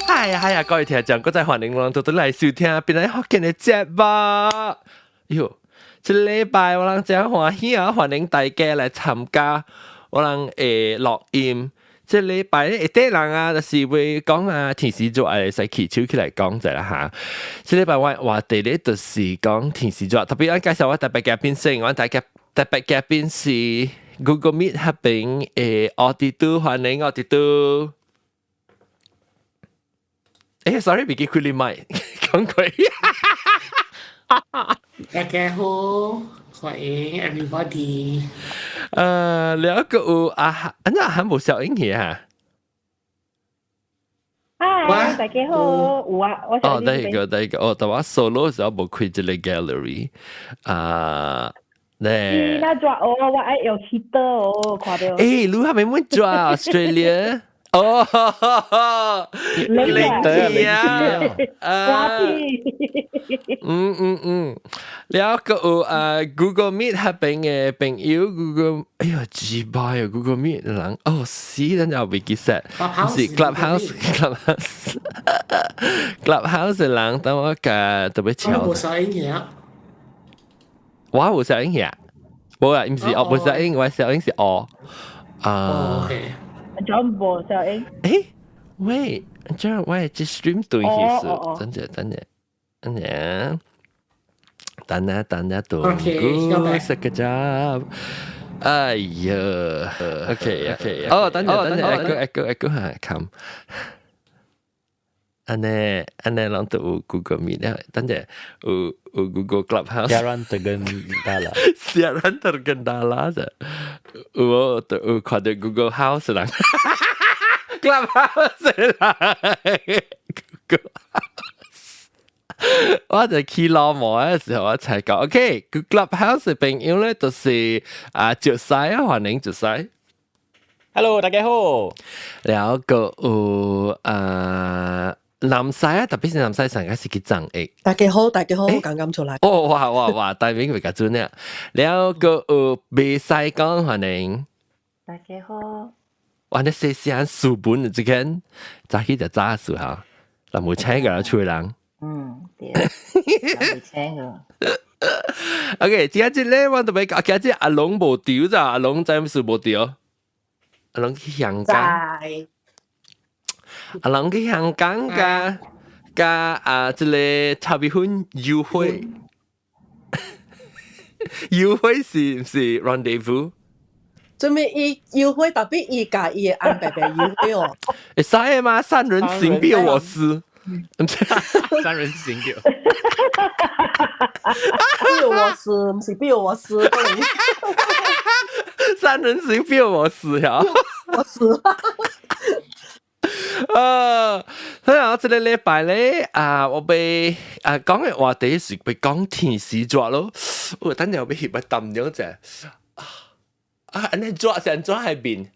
係啊係啊，各位聽眾，閣再歡迎我哋來收聽檳榔福建的節目。喲，這禮拜我人真歡喜啊！歡迎大家來參加我人的錄音。這禮拜一塊人啊，就是會講啊，天時熱會使起手起來講一下哈。這禮拜我話題咧，就是講天時熱，特別我介紹我特別嘉賓先，我大家特別嘉賓是 Google Meet 彼邊的奧迪都，歡迎奧迪都。欸，sorry，袂記開你麥，講過。大家好，歡迎 everybody。了個有啊，啊，還無小英去啊？嗨，大家好，有啊，我哦，第一個，第一個，哦，但我 solo 時候無開這個 gallery 啊，咧。你那熱哦，我愛用 heater 哦，看著。欸，你還沒問熱 Australia？哦，冷氣啊，啊，嗯嗯嗯，了個有啊，Google Meet 彼邊的朋友，Google，哎呀，幾擺啊，Google Meet 人，哦，死，等陣未記得，毋是 Clubhouse，Clubhouse，Clubhouse 的人，等我共特別敲。無聲音嘅。我無聲音嘅，無啊，毋是哦，無聲音，我聲音是哦，啊。仲無聲音。欸，喂，這我這 stream 對起是，等陣等陣，等陣，等下等下，tunggu sekejap。哎呀，OK OK，哦，等陣等陣，一個一個一個下冚。按呢按呢，攏都有 Google Meet 咧，等陣有有 Google Clubhouse。 Siaran tergendala。 Siaran tergendala 啫，有有看著 Google House 啦，Clubhouse 啦，Google House。我就去老毛的時候，我才講，OK，Clubhouse 的朋友咧，就是啊，石西啊，歡迎石西。 Hello，大家好。了閣有啊，南西啊，特別是南西上個是去藏的。大家好，大家好，我剛剛出來。哦，哇哇哇，大名比較準啊。了閣有袂使講歡迎。大家好。哇，你細聲書本這間，早起就早數哈，人無請個出人。嗯，對，人無請個。 OK，今日咧我特別講，今日阿龍無佇咋？阿龍在毋是無佇？阿龍去香港。阿龍去香港佮佮啊，這個炒米粉幽會，幽會是毋是 rendezvous？做咩伊幽會特別伊共伊會安排白幽會哦？會使的嗎？三人行必有我師。三人行必有我師，毋是必有我師。三人行必有我師呀！我師。所以我這個禮拜咧啊，我欲啊講的話題是欲講天時熱咯。我等陣我欲翕個淡樣者啊，按呢熱是按怎彼面？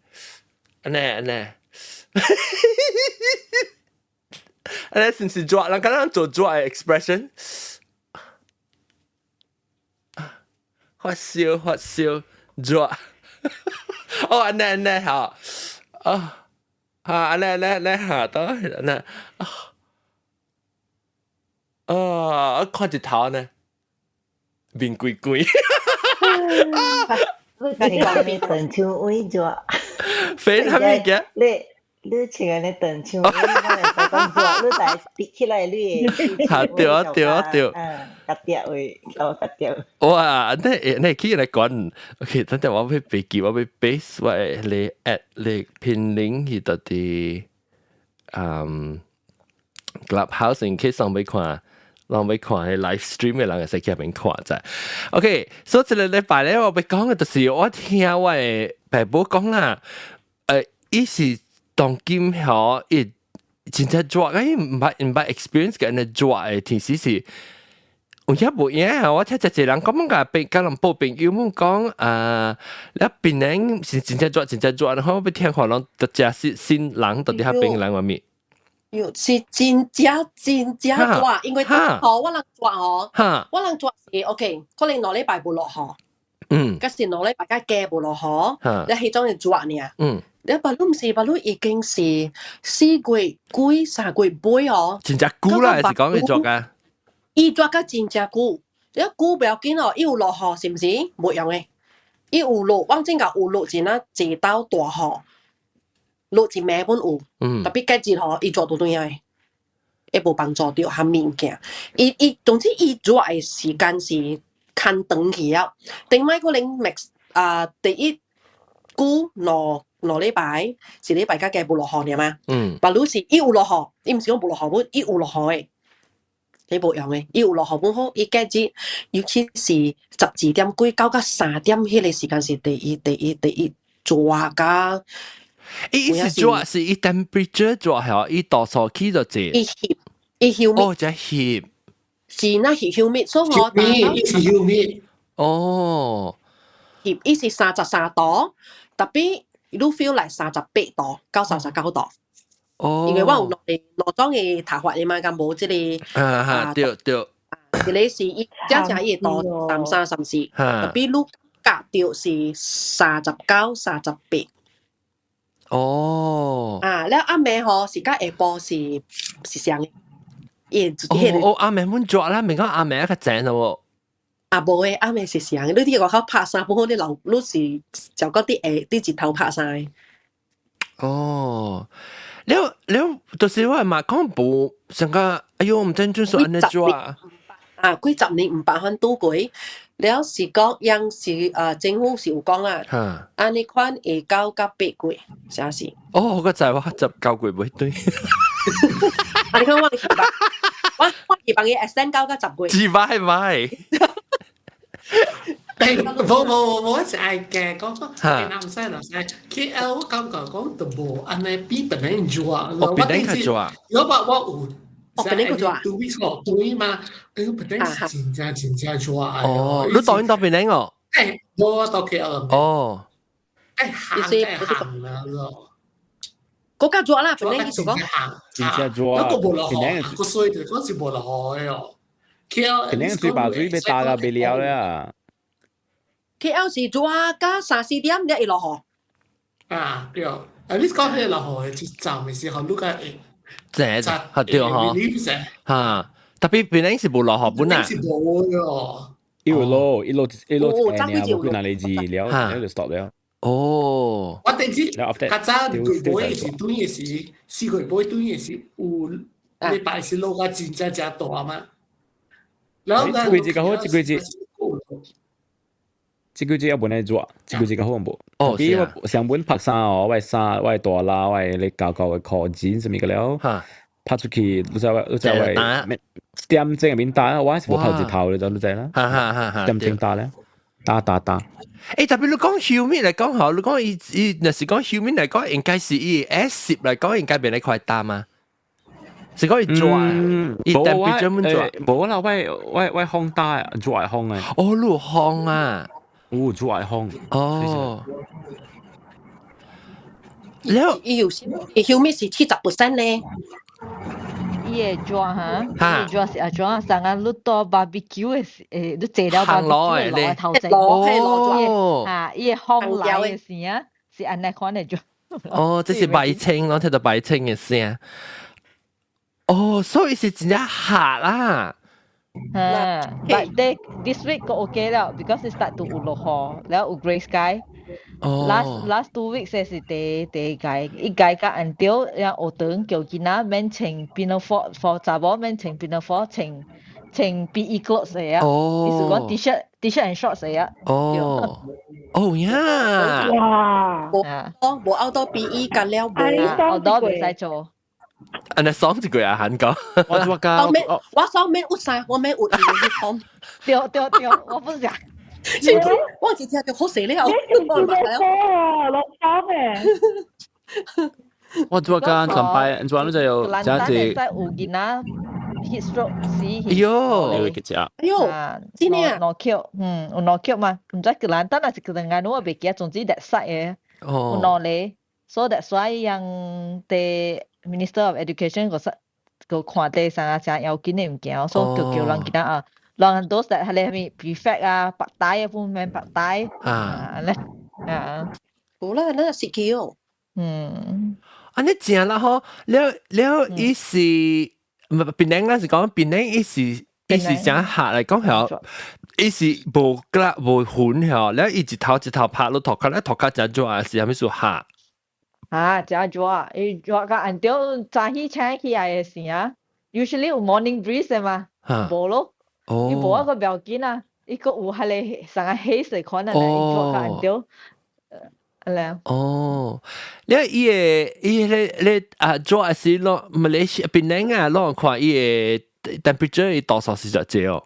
按呢按呢，按呢是毋是熱？人敢若做熱的 expression？發燒發燒熱。哦，按呢按呢好啊。啊，來來來，哈，到那啊，啊，看一頭呢，面規規。你講你長手位熱，飛啥物件？你你穿按呢長手，我會使講熱，你來比起來你會。哈，對啊對啊對。嗯，夾掉位，我夾掉。哇，你你起來講，OK，等陣我欲筆記，我欲 paste 我來 add 來 pin link 去到佇嗯 Clubhouse in case 上欲看。人欲看彼 live stream 的人會使去彼邊看者。OK，所以這個禮拜咧，我欲講的就是我聽我的爸母講啦，伊是當今吼，伊真正熱，伊毋捌 experience 過按呢熱的天時是，有影無影啊！我聽一濟人講，共朋共人報朋友們講啊，你檳城是真正熱，真正熱，然後我欲聽看攏逐隻是新人到底較檳人話物。喲，是真正真正熱，因為吼我人熱吼，我人熱是 OK，可能兩禮拜無落雨，閣是兩禮拜較加無落雨，你彼種是熱爾。你巴魯毋是巴魯已經是4月幾3月尾哦。真正久啦，還是講伊熱啊？伊熱甲真正久，你久不要緊哦，伊有落雨是毋是？無用的，伊有落，往前甲有落真啊濟道大雨，落一暝本有，特別隔日吼，伊熱倒轉來，會無幫助著含物件。伊總之伊熱的時間是牽長去啊。頂擺可能 max 啊，第一久兩兩禮拜，一禮拜較加無落雨爾嘛。巴魯是伊有落雨，伊毋是講無落雨本，伊有落雨的。你無用的，伊有落雨本好，伊隔日尤其是12點幾到3點，彼個時間是第一、第一、第一熱甲。伊是熱是伊 temperature 熱係伊度數起就濟。伊翕，伊 humid。哦，這翕。是那是 humid，所以我伊是 humid。哦。翕，伊是33度，特別你 feel 來38度到39度。哦。因為我有兩兩種的頭髮的嘛，敢無這個。啊哈，對對。一個是伊正正伊會度33、34，特別你夾著是39、38。哦。啊，了暗暝吼是甲下晡是啥的？伊哦，哦，暗暝滿熱啦，明講暗暝較正咯。啊，無的，暗暝是啥？你佇外口拍衫，不好你流，你是就講佇下佇日頭拍衫。哦，了了，就是我嘛講無上個，哎喲，毋知怎說按呢熱啊！啊，幾十年毋捌番拄過，了是講，央是啊，政府是有講啦，按呢款會到甲8月，啥是？哦，我個知我19月尾對。啊，你看我希望，我希望伊 extend 到甲10月。自擺擺。無無無，我是愛嘅，講講男西男西，KL 我感覺講就無按呢比本來熱。哦，比恁較熱。我我我有。哦，本來較熱。 2 weeks 落對嘛？哎，本來是真正真正熱。哦，你當然到檳城哦。欸，我到 KL。哦。欸，行欸行啦，閣較熱啦，本來意思講。真正熱。那個無落雨，個水就講是無落雨的哦。KL 肯定水把水被打到沒了啦。 KL 是熱到3、4點，你會落雨。啊，對。啊，你講彼落雨的，就站的時候，你較會。正係對吼。嚇，特別檳城是無落雨本啊。是無哦。一路一路一路誒，無幾若日子了，了就 stop 了。哦。我頂次較早月尾是轉的時，4月尾轉的時，有禮拜是落甲真正誠大嘛。然後這季節較好，這季節。這季節也無呢熱，這季節較好無？哦，比我上本拍衫哦，我衫，我大啦，我你舊舊的褲子啥物個了，拍出去，你知我，你知我點鐘入面打，我還是無拍日頭，你知你知啦？哈哈哈哈點鐘打咧，打打打。欸，特別你講 humid 來講吼，你講伊伊，若是講 humid 來講，應該是伊濕來講，應該變來快打嘛？是講伊熱，伊 temperature 滿熱。無啦，我風打，熱風的。哦，你有風啊？有熱風。哦。了，伊有伊 humid 是70% 咧。伊會熱哈，伊會熱是阿怎上啊？你到 barbecue 的時，誒，你坐了 barbecue 的爐頭前，哦，啊，伊會風來的時啊，是按呢款的熱。哦，這是白青咯，聽到白青的聲。哦，所以是真正熱啦。嗯，but they this week 個 OK 了，because it start to 有落雨，了有 grey sky。哦。 Last 2 weeks 是第第屆，一屆甲 until 讓學堂叫囡仔免穿 pinafore for 查某免穿 pinafore 穿穿 PE clothes 的啊。哦。意思講 T-shirt and shorts 的啊。哦。哦呀。哇。無無 outdoor PE 甲了無。 outdoor 袂使做。按呢爽一個啊，韓國。我我教。我免我爽免有衫，我免有衣服。對對對，我不是。我一聽就好勢了。你是啊，落衫誒。我做間上拜，做你就有這樣子。有囡仔 heat stroke 死。哎喲，哎喲，真的啊？兩扣，嗯，有兩扣嘛？毋知吉蘭丹還是吉蘭安，我袂記得。總之 that side 的有兩個，所以 that's why 讓the Minister of Education 個個看地上啊，誠要緊的物件，所以叫叫人囡仔啊。人 those that 係咩 prefect 啊，白帶啊，方面白帶啊，咧啊，無啦，那是去哦。按呢正啦嗬，了了伊是毋係檳城，咱是講檳城，伊是誠客來講曉，伊是無格無雲曉，了伊一頭一頭拍落塗跤，咧塗跤誠熱啊，是啥物事客？啊，誠熱，伊熱甲按照早起醒起來的時啊，usually 有 morning breeze 的嘛，無咯，伊無啊個不要緊啊，伊閣有彼个啥個黑色款啊，伊熱甲按照，咧。哦，了伊个伊咧咧啊，做啊是咯，馬來西亞檳城啊，攏看伊个 temperature 伊多數是偌濟哦。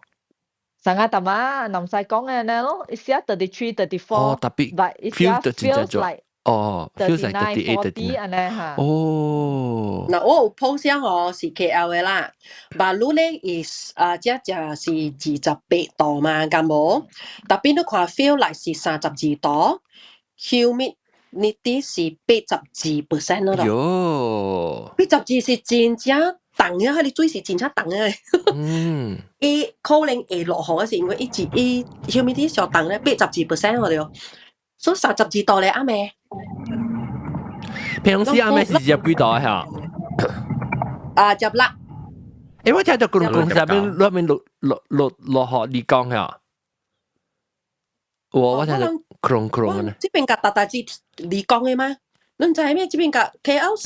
上個淡仔南西講的呢咯，伊寫 33 34，哦，tapi but 伊寫 feels like 哦，feels like 38 40按呢哈。哦。嗱，我有 post 哦，是 KL 的啦，馬路咧 is 啊，這只是28度嘛，敢無？tapi 你看 feel like 是32度，humidity 是82% 咯。喲。82是真正凍啊！彼个水是真正凍啊！伊可能會落雨是因為伊一伊 humidity 上凍咧，82% 我哋，所以32度咧，阿妹。平時阿妹是入幾度啊？啊，入啦。誒，我聽到公公上面裏面落落落落雨，你講嚇？我聽到空空呢。這邊甲大大只離港的嗎？你毋知咩？這邊甲 KL 是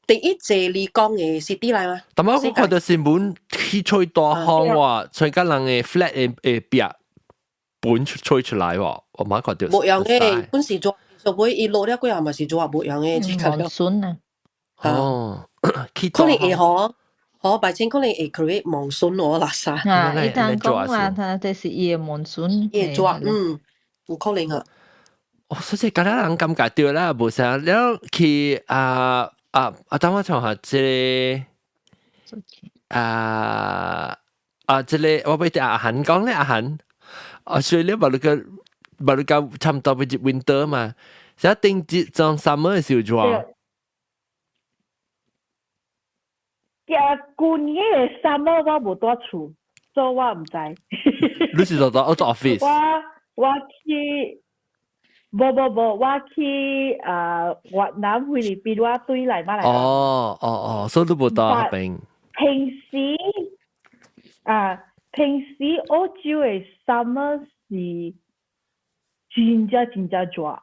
第一濟離港的 city 來嗎？但我看到新聞去吹大風喎，吹甲人的 flat 的的壁本吹出來喎，我冇看到。無用的，本是做，所以伊落了過後嘛是做無用的，這個。 monsoon 啊。哦，可能會嗬，嗬，白千可能會 create monsoon 哦，垃圾。啊，伊當講話，他這是伊的 monsoon。伊會做，嗯，有可能啊。哦，所以敢若人感覺著啦，無啥了去啊啊啊！等我創下這個啊啊，這個我欲阿韓講咧，阿韓啊，所以你無你個無你個差毋多欲入 winter 嘛，所以頂一種 summer 的時候做。啊，舊年的 summer 我無佇厝，所以我毋知。你是做做 out office？我去，無無無，我去啊越南、菲律賓，我對來馬來。哦哦哦，所以你無佇彼邊。平時啊，平時澳洲的 summer 是真正真正熱。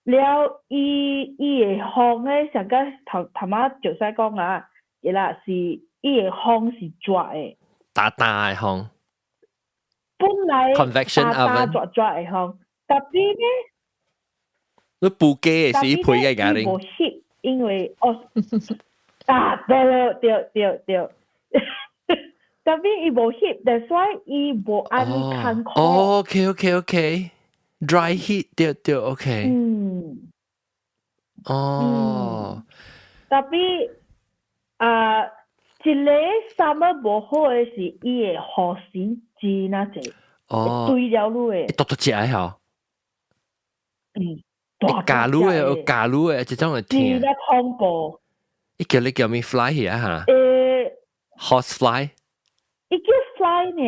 了，伊伊的風咧，上個頭頭仔就使講啊，伊啦是伊的風是熱的，大大的風。本來 convection 大大熱熱的風，tapi 呢，你布機的是配嘅家伊無翕，因為哦，啊對對對對，tapi 伊無翕，that's why 伊無按呢艱苦。哦，OK OK OK。Dry heat 對對 OK。哦。 Tapi 啊，一个 summer 無好的是伊的雨水真啊濟。哦。對了你的。多多隻嗬。嗯。加魯的，加魯的，這種會聽。真啊恐怖。伊叫你叫咩 fly 去啊嚇？Horse fly。伊叫 fly 呢？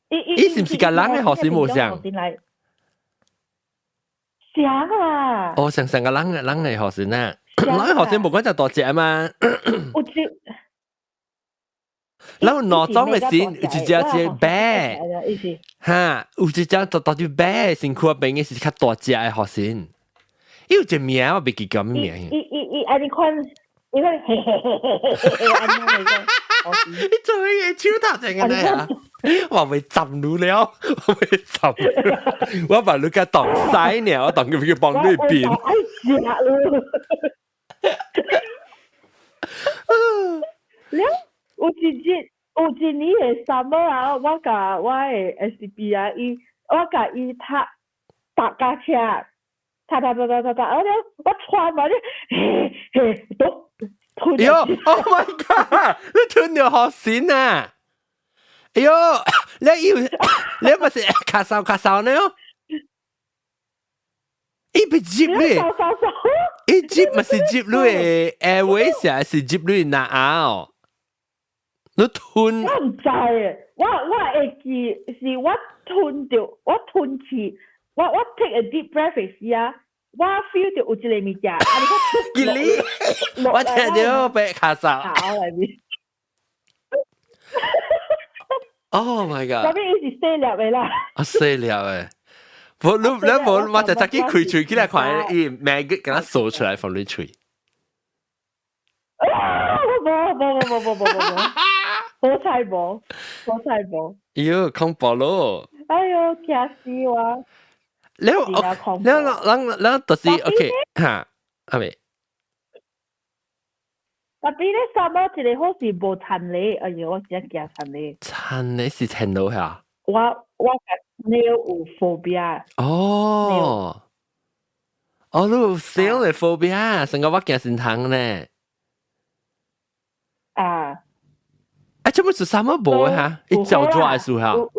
伊伊是毋是共人的雨水無像？像啊！哦，像上個人嘅人嘅雨水啊，人嘅雨水無講就大隻嘛。有隻，然後兩種嘅時，有一隻隻白，哈，有一隻大大隻白，身軀邊嘅是較大隻嘅雨水。伊有一個名，我袂記叫咩名。伊伊伊，按呢款，伊款嘿嘿嘿嘿嘿嘿，按呢嚟講。你做咩嘢手頭前嘅呢？我袂浸你了，我袂浸，我把你個當屎呢，我當佢佢幫你變。愛食咯。了，有一日，有一年的 summer 啊，我共我的 SCB 啊，伊我共伊踏踏架車，踏踏踏踏踏踏，我了我穿嘛咧，嘿嘿，都哎喲，Oh my god！你吞著雨水啊！哎喲，你要你咪是咳嗽咳嗽呢？伊欲入你，伊入咪是入你的 airways 還是入你的喉？你吞？我毋知我會記是我吞著，我吞去，我 take a deep breath 時啊，我 feel 到有一個物件，啊你見你，我聽到白卡薩。頭內面。 Oh my god！特別伊是細粒的啦。啊，細粒的。無你你無，我就直接開喙起來看，伊 maggot 共掃出來放你喙。啊！無無無無無無無無，好彩無，好彩無。喲，恐怖咯！哎喲，驚死我！了，了，人人就是 OK 哈，係咪？特別咧，summer 一個好是無田螺，哎喲，我真驚田螺。田螺是田螺嚇？我佮 snail 有 phobia。哦，哦，你有 snail 的 phobia，成個我驚先通呢。啊！啊，這不是啥麼無嚇？伊照做的時候。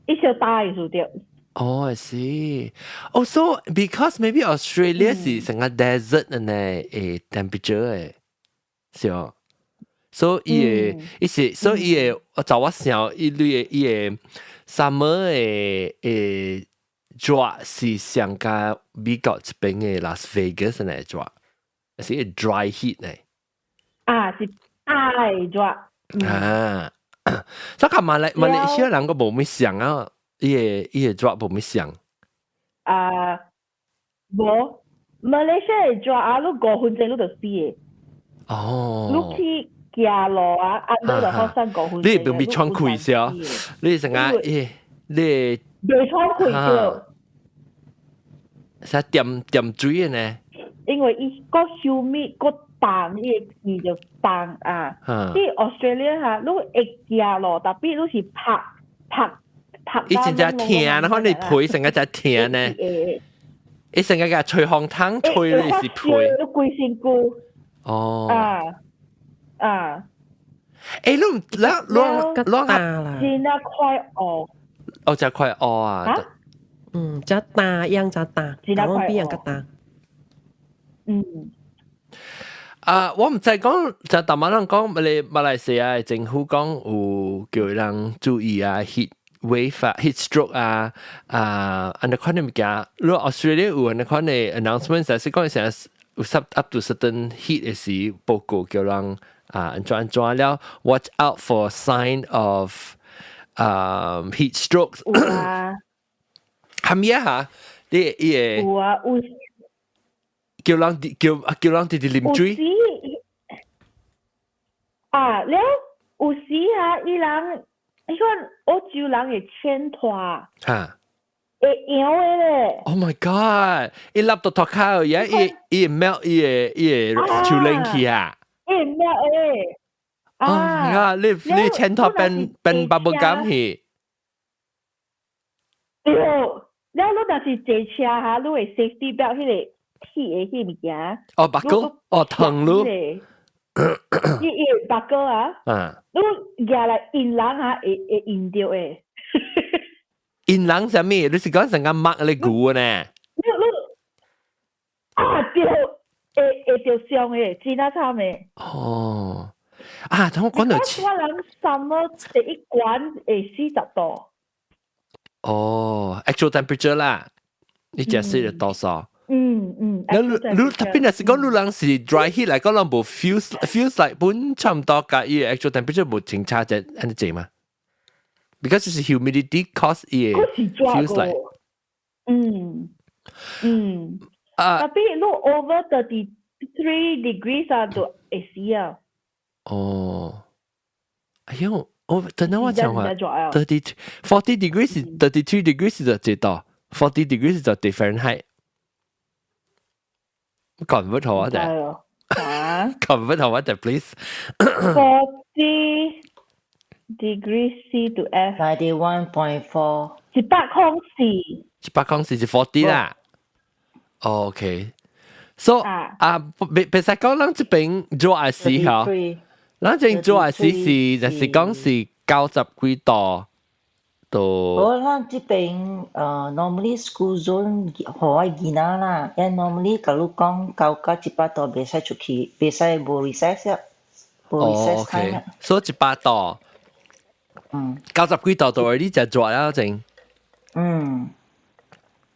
伊小大的時對。哦，I see. Oh, so because maybe Australia 是成個 desert 的呢，誒 temperature 誒，是哦。所以伊個，伊是，所以伊個，我就我想，伊類個伊個 summer 的誒熱是上加美國這邊的 Las Vegas 的熱，是個 dry heat 呢。啊，是大熱。啊，所以馬來西亞人個無咩想啊。伊個熱無咩像。啊，無，馬來西亞的熱啊，你5分鐘你就死的。哦。你去行路啊，啊，你就好省5分鐘。你會袂喘氣先？你成個伊，你袂喘氣對。啥掂掂水的呢？因為伊閣 humid 閣凍，伊個氣就凍啊。佇 Australia 哈，你會行路，特別你是拍拍。伊真正疼，然後你皮成個只疼呢。伊成個個吹風筒吹你是皮。你規身軀。哦。啊啊！欸，你你你你啦，真啊快學。哦，真快學啊！嗯，只大樣只大，講邊樣較大？嗯。啊，我毋知講，就逐擺人講，馬馬來西亞的政府講有叫人注意啊，heat wave 啊，heat stroke 啊，啊，按呢款的物件，如果 Australia 有按呢款的 announcement，就是講成有 up to certain heat 的時報告叫人啊，按怎按怎了，watch out for sign of heat strokes。有啊。係咪啊？嚇？你伊個有啊，有。叫人叫人直直啉水。啊，了有時啊，伊人，彼款澳洲人會牽拖，哈，會搖的咧。 Oh my god！伊笠到塗跤，而家伊伊 melt 伊個伊個手冷去啊！伊 melt 的。啊！你你牽拖變變 bubble gum 去。對，了你若是坐車哈，你會 safety belt 彼個鐵的彼物件。哦，buckle，哦，藤咯。伊伊 buckle 啊，你舉來印人啊，會會印著的。印人啥物？你是講成個抹你牛呢？你你啊對，會會著傷的，真啊慘的。哦，啊，等我講到。我人 summer 第一關會40度。哦，actual temperature 啦，你食死就多少？嗯嗯，你你特別若是講你人是 dry heat 來講，人無 feels feels like 本差唔多佮伊 actual temperature 無清差隻按呢濟嘛？Because 就是 humidity cause 伊 feels like 嗯嗯，啊，特別你 over 33 degrees 啊，就會死啊。哦，哎喲，我等等我講話，30 40 degrees 是 33 degrees 就幾多？40 degrees 就 Fahrenheit。convert 好啊，就 convert 好啊，就 please。 40 degree C to F。 91.4。104。 104是 40 啦。OK。So 啊，別別使講，咱這邊熱的時候，咱這邊熱的時是就是講是90幾度。都。我咱這邊normally school zone 予我囡仔啦，因 normally 假如講9到100度袂使出去，袂使無 recess 無 recess time。所以100度，90幾度就你就熱啦，正。嗯。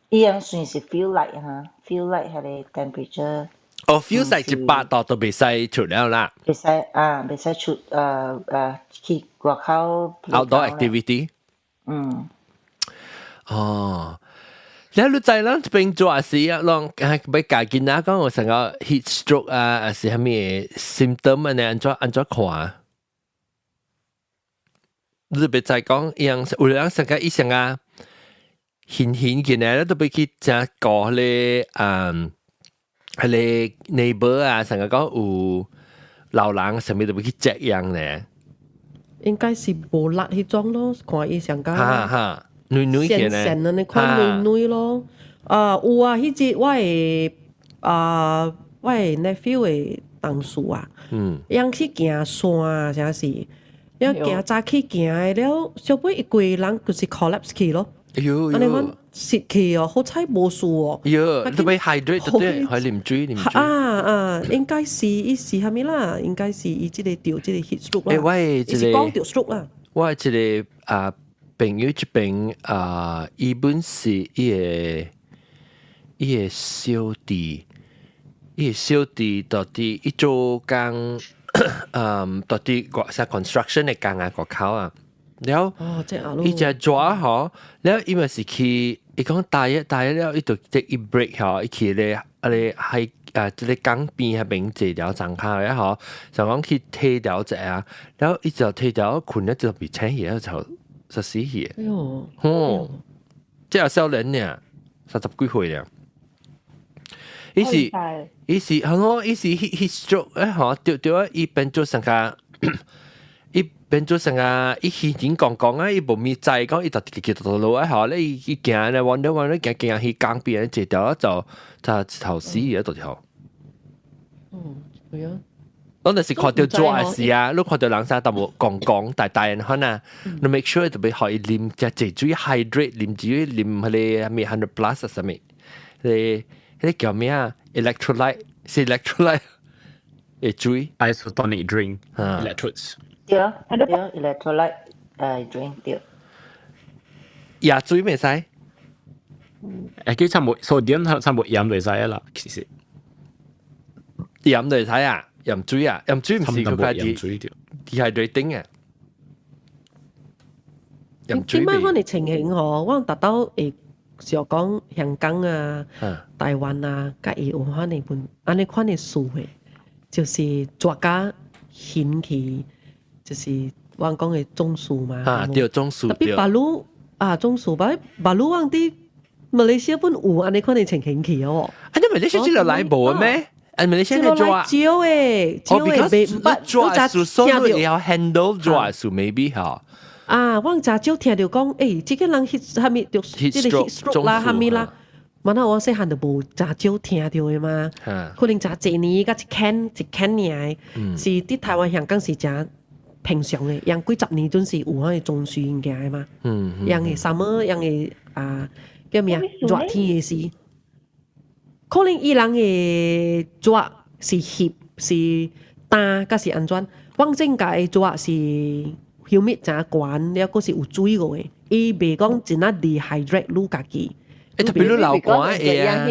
伊樣算是 feel like 哈，feel like 係個 temperature。哦，feel like 100度都袂使出了啦。袂使啊，袂使出去外口。 Outdoor activity。嗯。哦。你你知咱這邊做是啊，攏欲教囡仔講有成個 heat stroke 啊，還是啥物 symptom 啊？你按怎按怎看？你別再講，樣有人成個醫生啊，顯顯見咧，都欲去食個咧，彼个 neighbor 啊，成個講有老人，啥物都欲去 check 樣咧。應該是無力彼種咯，看伊上加。哈哈。軟軟嘅咧，神神啊，你看軟軟咯。啊，有啊，彼隻我的 nephew 的同事啊，𪜶去行山啊，啥是，了行早起行的了，小尾伊規人就是 collapse 去咯。哎喲，按呢款蝕去哦，好彩無事哦。喲，都欲 hydrate 對，還啉水啉水。啊啊，應該是伊是啥物啦？應該是伊這个著這个 heat stroke 啦。欸，我的這個是講著 stroke 啦。我的這个啊朋友這邊啊，伊本是伊个小弟，伊个小弟到底伊做工，到底個啥 construction 的工啊，外口啊，了，伊只熱吼，了伊嘛是去，伊講大約大約了，伊就 take 一 break 吼，伊去咧啊咧海啊，這个江邊彼邊坐條張卡了吼，就講去體調一下，了伊就體調睏了就袂醒去，就就死去。哎喲，吼，這個少年爾，30幾歲爾。伊是伊是，係咯，伊是 heat stroke 誒吼，對對啊，伊變做成個，伊變做成個，伊以前講講啊，伊無咪知講，伊就直直直落啊吼，咧伊伊行咧，彎咧彎咧行行去江邊坐條就就頭死啊，到時候。嗯，對啊。咱就是看著熱的時啊，你看著人啥淡薄講講大大人款啊，你 make sure 特別予伊啉食濟水 hydrate，啉水啉彼个咩 100 plus 啊啥物，彼个彼个叫咩啊？electrolyte 是 electrolyte 的水，isotonic drink electrolytes。對對，electrolyte drink 對。椰水袂使？誒，佢差唔多 sodium 差唔多鹽就會使啦，其實。鹽就會使啊？鹽水啊？鹽水毋是佢家己 dehydrating 啊？點解我哋情形嗬？我達到會想講香港啊、台灣啊，佮伊有可能本按呢款的事的，就是熱甲掀去，就是我講的中暑嘛。啊，對，中暑。特別巴魯啊，中暑，巴巴魯往佇馬來西亞本有按呢款的情形去哦。啊，你馬來西亞這個來無咩？啊，馬來西亞做少的，少的，袂捌，熱數所以要 handle 熱數，maybe 哈。啊，我誠少聽著講，欸，這个人彼啥物著這个 heat stroke 啦，啥物啦，嘛那我細漢就無誠少聽著的嘛，可能誠濟年佮一間一間爾的，是佇台灣香港是誠平常的，人幾十年陣是有彼个中暑物件的嘛，人會 summer，人會啊叫咩啊？熱天的時，可能伊人的熱是翕是焦，抑是按怎？我正解的熱是 humid 誠懸，了閣是有水過的，伊袂講真啊 dehydrate 你家己。欸，特別你流汗會啊。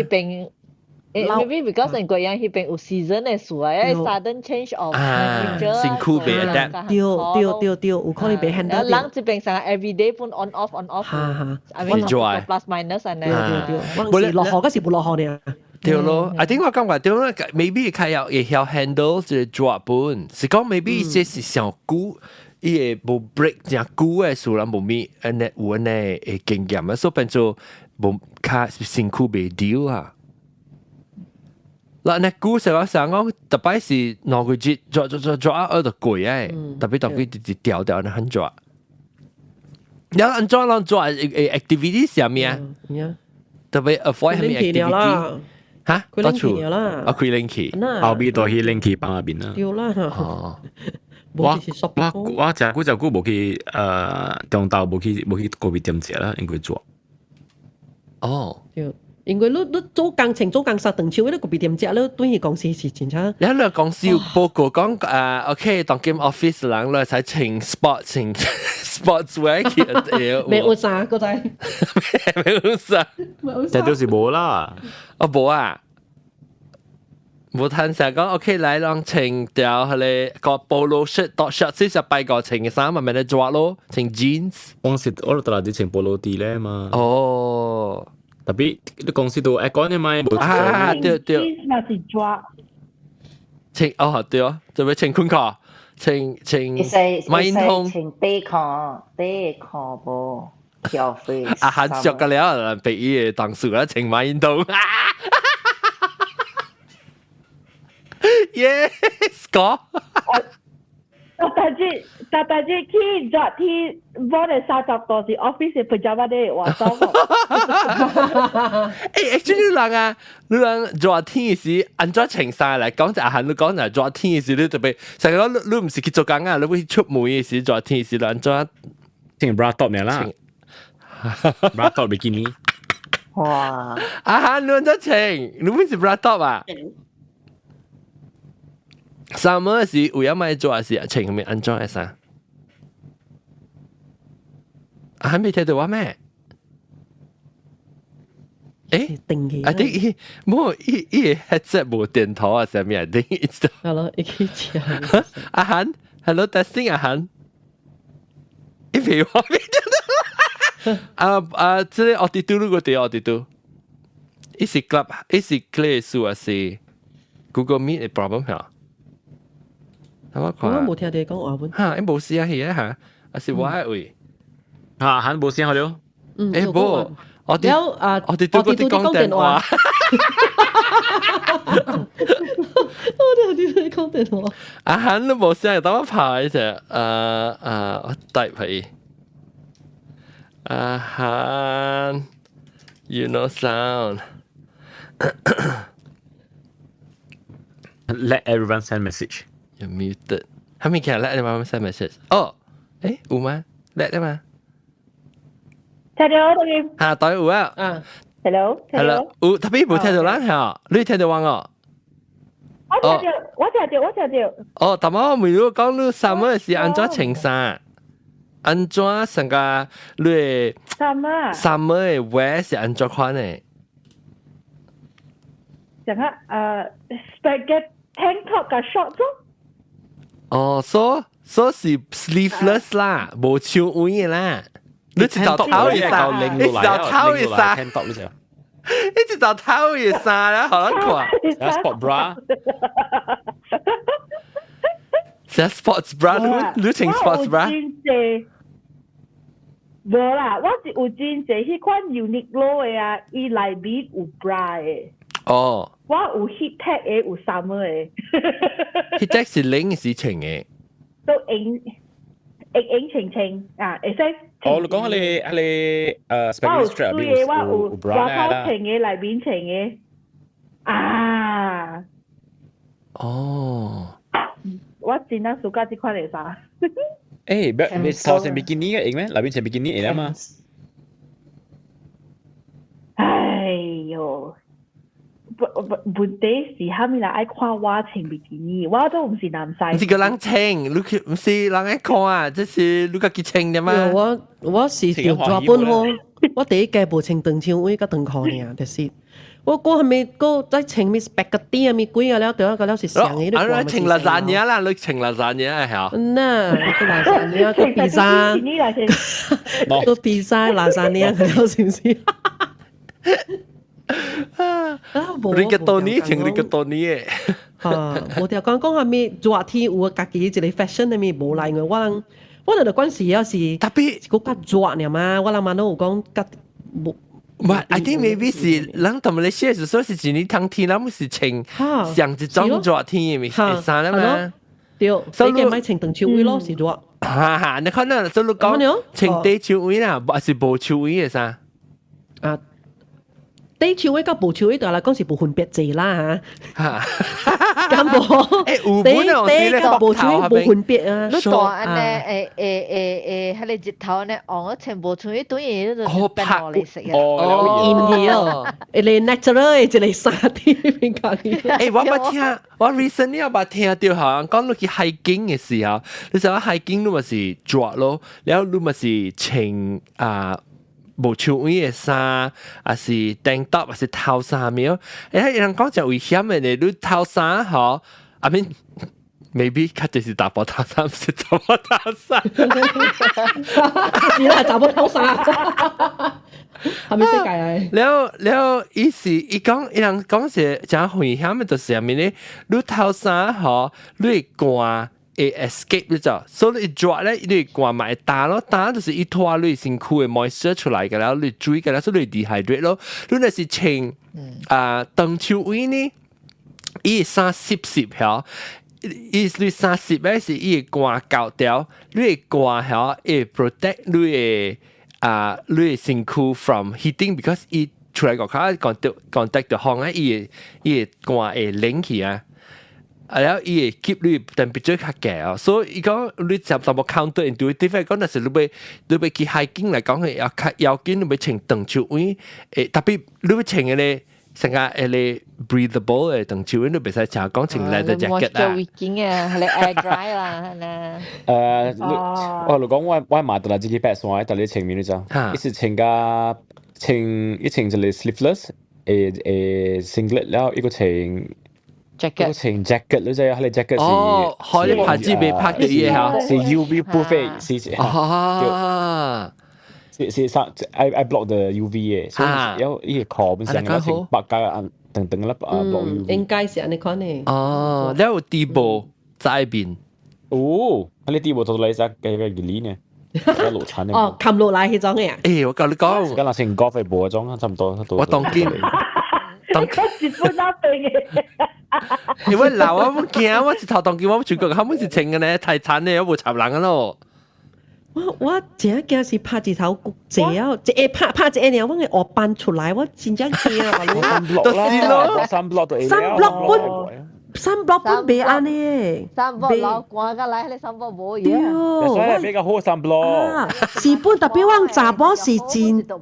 Maybe because 因貴陽彼邊有 season 的事啊，因為 sudden change of temperature，身軀袂 adapt。對對對對，有可能袂 handle。人這邊上 every day 本 on off on off。哈哈。 I mean plus minus 按呢。對對對，我是落雨，抑是無落雨爾。對咯，I think 我感覺對啦，maybe 較有會曉 handle 這個熱本，是講 maybe 這是上久，伊會無 break 誠久的時陣無咪按呢有按呢的經驗啊，所以變做無較身軀袂丟啊。嗱，那久成我想講，特別是兩個月熱熱熱熱啊，就過誒，特別特別直直調調很熱。你按怎攏做 activity 是啥物啊？特別 avoid 啥物 activity？嚇？開冷氣啦！啊，開冷氣，後邊都去冷氣房入邊啦。對啦。哦。我我我誠久誠久無去中晝無去無去咖啡店食啦，因為熱。哦。對。因為你做工穿做工衫長袖，你個別點食，你對去公司是真正。你喺公司有報告講OK，當今 office 人你使穿 sport 穿 sports wear 去，沒有衫個仔，沒有衫，這都是無啦。哦，無啊。無趁成講 OK 來，攏穿條彼個 polo shirt 到 shirt 四十八個穿嘅衫，咪咪咧抓咯，穿 jeans。當時我都嚟穿 polo T 咧嘛。哦，特別你公司都愛講你咪。啊，對對。 jeans 嘛是抓。穿哦對哦，做咩穿褲褲？穿穿馬英通。穿底褲，底褲無跳飛。啊，很熟個了，被伊嘅同事啦，穿馬英通。Yes，講。大大姐去熱天，我哋30度是 office 嘅 pajama day 話裝。欸，actually 你人啊，你人熱天時按怎穿衫來講就阿韓你講就熱天時你特別，成日講你唔是去做工啊，你會出門嘅時熱天時你按怎穿 bra top 呢啦？bra top bikini。哇！阿韓你按怎穿？你唔是 bra top 啊？Summer 是有影買做是穿咩安怎嘅衫？啊，還未聽到我咩？欸，定啊，啲冇伊伊 headset 無電頭啊，啥物啊？定係咯，一起唱。阿韓，hello testing 阿韓，伊廢話未聽到。啊啊，這個奧迪都如果對奧迪都，伊是 club，伊是 class 啊是 Google Meet 嘅 problem 嚇。我冇聽你講話本。嚇，伊無聲去啊嚇，還是我嘅位。嚇，喊無聲好了。嗯，欸無，我哋啊，我哋都嗰啲講電話。我哋啲講電話。啊，喊都無聲，等我拍一下，我 type 佢。啊喊，you know sound。 Let everyone send message. You muted. 係咪其實 let everyone send message？哦，誒有嗎？let 啊嘛。聽到我哋。嚇，對有啊。啊。 Hello， Hello，有特別無聽到咱嚇，你聽到我哦？我聽到，我聽到，我聽到。哦，但我問你講你 summer 是按怎穿衫？按怎成個你 summer summer 的 wear 是按怎款的？成個spaghetti tank top 佮 short 咯。哦，所是 sleeveless 啦，無手腕的啦。你一條頭嘅衫，你一條頭嘅衫，你一條頭嘅衫啦，好難看。 Sport bra，是 sports bra，你穿 sports bra？無啦，我是有真濟彼款 Uniqlo 的啊，伊內面有 bra 的。哦。我有 Heattech 的，有 summer 的。 Heattech 是冷是穿的？都用用穿穿啊，會使。哦，你講彼我有水的，我有外口穿的，內面穿的。啊。哦。我真正 suka 這款的衫。欸，你頭穿比基尼嘅用咩？內面穿比基尼會嘛？哎喲！不不，問題是蝦米人愛看我穿比基尼，我都毋是男生。毋是個人穿，你去毋是人愛看啊，這是你家己穿的嘛？我是著抓本好，我第一屆無穿長袖衫佮長褲爾，就是我嗰係咪嗰再穿咩 spaghetti 啊咪鬼啊了，對啊，個了是上嘅。啊，你穿 lasagna 啦，你穿 lasagna 係嗯呐，個 lasagna 個披薩，個披薩 lasagna 個了是唔是？啊！rigatoni 穿 rigatoni 嘅。啊，無條講講下咪熱天有家己一個 fashion 的咪無來，因為我人我人就關時也是特別閣較熱爾嘛，我人嘛攏有講較無。唔係，I think maybe 是人同埋你寫是說是一年冬天，咱是穿上一種熱天的物衫啦嘛。對，所以莫穿長袖衫咯，是熱。哈哈，你看那，所以你講穿短袖衫啦，還是無袖衫的衫？啊，短短手尾佮無手尾對來講是無分別濟啦嚇。敢無？欸，有本啊，短佮無手尾無分別啊。你大按呢？欸欸欸欸，彼个日頭呢，黃穿無手尾對伊就變黃綠色啊。哦，陰哦，一个 natural 的一个衫佇邊家己。欸，我捌聽，我 recently 我捌聽著，好像講你去 hiking 的時候，你知影 hiking 你嘛是熱咯，了你嘛是穿啊無手尾的衫，抑是 tank top，抑是透衫物。欸，伊人講誠危險的呢，你透衫吼，I mean maybe 較濟是查埔透衫，毋是查某透衫。是啦，查某透衫。係咪世界啊？了了，伊是伊講，伊人講是誠危險的，就是啥物呢？你透衫吼，你會汗會 escape 你知，所以你熱咧，你會汗嘛會焦咯，焦就是伊拖你身軀的 moisture 出來個了，你水個了，所以你 dehydrate 咯。你若是穿啊長手尾呢，伊衫濕濕曉。伊你衫濕咧是伊會汗厚掉，你會汗曉會 protect 你的啊你的身軀 from heating，because 伊出來外口 contact 著風咧，伊會汗會冷去啊。啊了，伊會 keep 你 temperature 較低哦，所以伊講你淡淡薄 counterintuitive 講，若是你欲去 hiking 來講，係要較要緊，你欲穿長手尾，欸，特別你欲穿彼个成個彼个 breathable 的長手尾，你袂使誠講穿 leather jacket 啊。 wicking 啊，係 air dry 啦，係啦。我你講我買到啦，這個白衫，但你穿面你知？伊是穿甲穿伊穿一個 sleeveless 的的 singlet 了，伊閣穿 jacket，穿 jacket 你知啊？彼个 jacket 是哦，可以拍子袂拍著伊的嚇，是 UV proof 是啊，是啥？I block the UV 的，所以有伊個殼本身個穿白加等等粒啊 block UV。應該是按呢款的。哦，了有底無在邊。哦，彼個底無做來只個個熱呢？一路產哦，冚落來彼種的啊。欸，我共你講，敢若穿 golf 的無種，差不多。我當今。當是本那邊的。因為老我唔驚，我一頭當今我全國他們是穿的呢，太慘的，我無插人咯。我真驚是拍一頭濟啊，一個拍拍一個爾，我會烏斑出來，我真正驚啊！就是咯，sunblock ，sunblock 本 sunblock 本袂按呢，sunblock 老寒甲來，彼個 sunblock 無用。對，所以比較好 sunblock。是本特別我查某是真，對，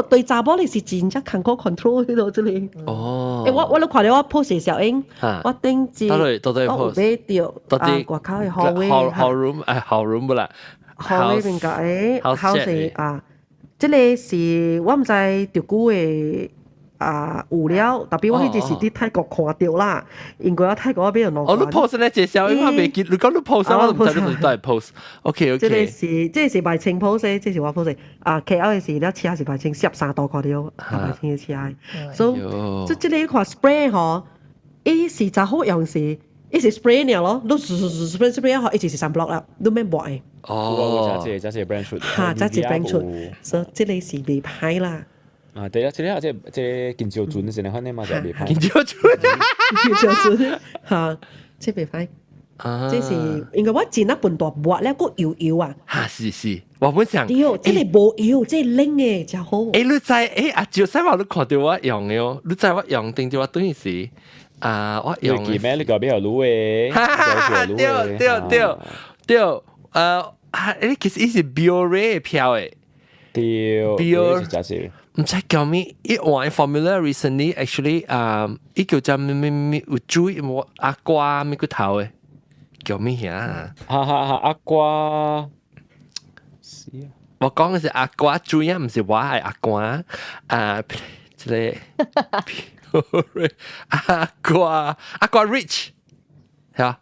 對查某你是真正艱苦 control 彼度這裡。哦。欸，我都看著我 post 小英，我頂次我有買著啊，外口的 hallway hall room 哎，hall room 不啦。 hallway 邊個誒，house 啊，這个是我毋知著久的啊有了，特別我彼陣是佇泰國看著啦，因為我泰國買兩哦，你 post 呢？這小英我袂記，你講你 post 我都毋知你佇佗 post。OK OK。這個是白清 post，這是我 post。啊，KL 的是了車是白清43度看著，白清的車。所以這個看 spray 吼，伊是真好用是，伊是 spray 爾咯，你 spray spray 吼，伊就是 sunblock 啦，你免抹的。哦，這這 brand 出，哈，這這 brand 出，所以這個是袂歹啦。啊，對啊，這個這這金蕉船是你看的嘛，就袂歹。金蕉船，金蕉船，哈，這袂歹。這是因為我真啊笨大抹了，閣油油啊。哈，是是，我本想。對，這个無油，這个冷的誠好。欸，你知欸？阿趙西話你看著我用的哦，你知我用定著我等於是啊，我用。你記咩？你個比較滷的。哈哈，對對對對，欸，其實伊是 Biore 票的。對，Biore。毋知叫咩？伊換 formula recently actually 啊，伊叫做咩咩咩有水無阿瓜咩骨頭的，叫咩啊？哈哈哈，阿瓜。是啊。我講的是阿瓜水啊，毋是我係阿瓜啊，這个阿瓜阿瓜 rich 係啊？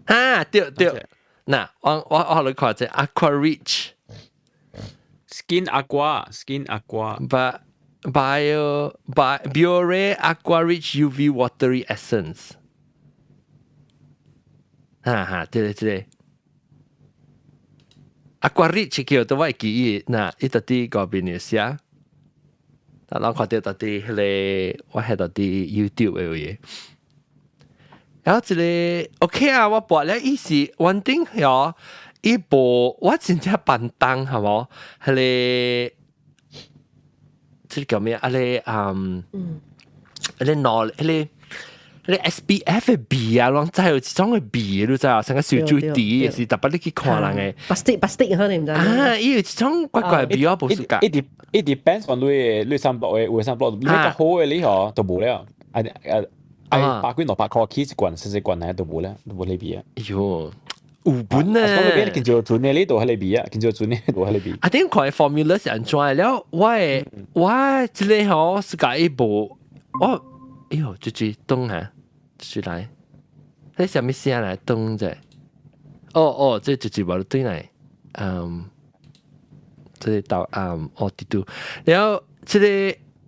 哈，對對，嗱，我予你看這 aqua rich。 Skin Aqua, Skin Aqua. But bio by Biore Aqua Rich UV Watery Essence。哈哈，對對對。Aqua Rich 叫都我會記憶，嗱，伊佇佇嗰邊嘅寫，但咱看著佇佇彼个，我係佇佇 YouTube 的嘢。然後這个 OK 啊，我播了伊是穩定喲。伊無我真正笨重係無？彼个這個叫咩？啊你啊你攞彼個 SPF 的味啊，攏知有一種的味，你知啊？成個燒酒滴是特別你去看人的。 plastic plastic 可能毋知。啊，伊有一種怪怪的味，我無暑假。 It depends on 你 sunblock 的，有 sunblock 你較好的你嗬都無了。啊啊，百幾200塊起一罐，細細罐來都無了，都無呢味啊。哎喲，有本呢。講你邊見做準的你都係呢味啊，見做準的都係呢味。啊，頂看 formula 是按怎的了？我的我這個吼是共伊無我。哎呦，這這動啊，這來，這啥物聲來動者？哦哦，這就是無對來，這個到哦，滴嘟，然後這個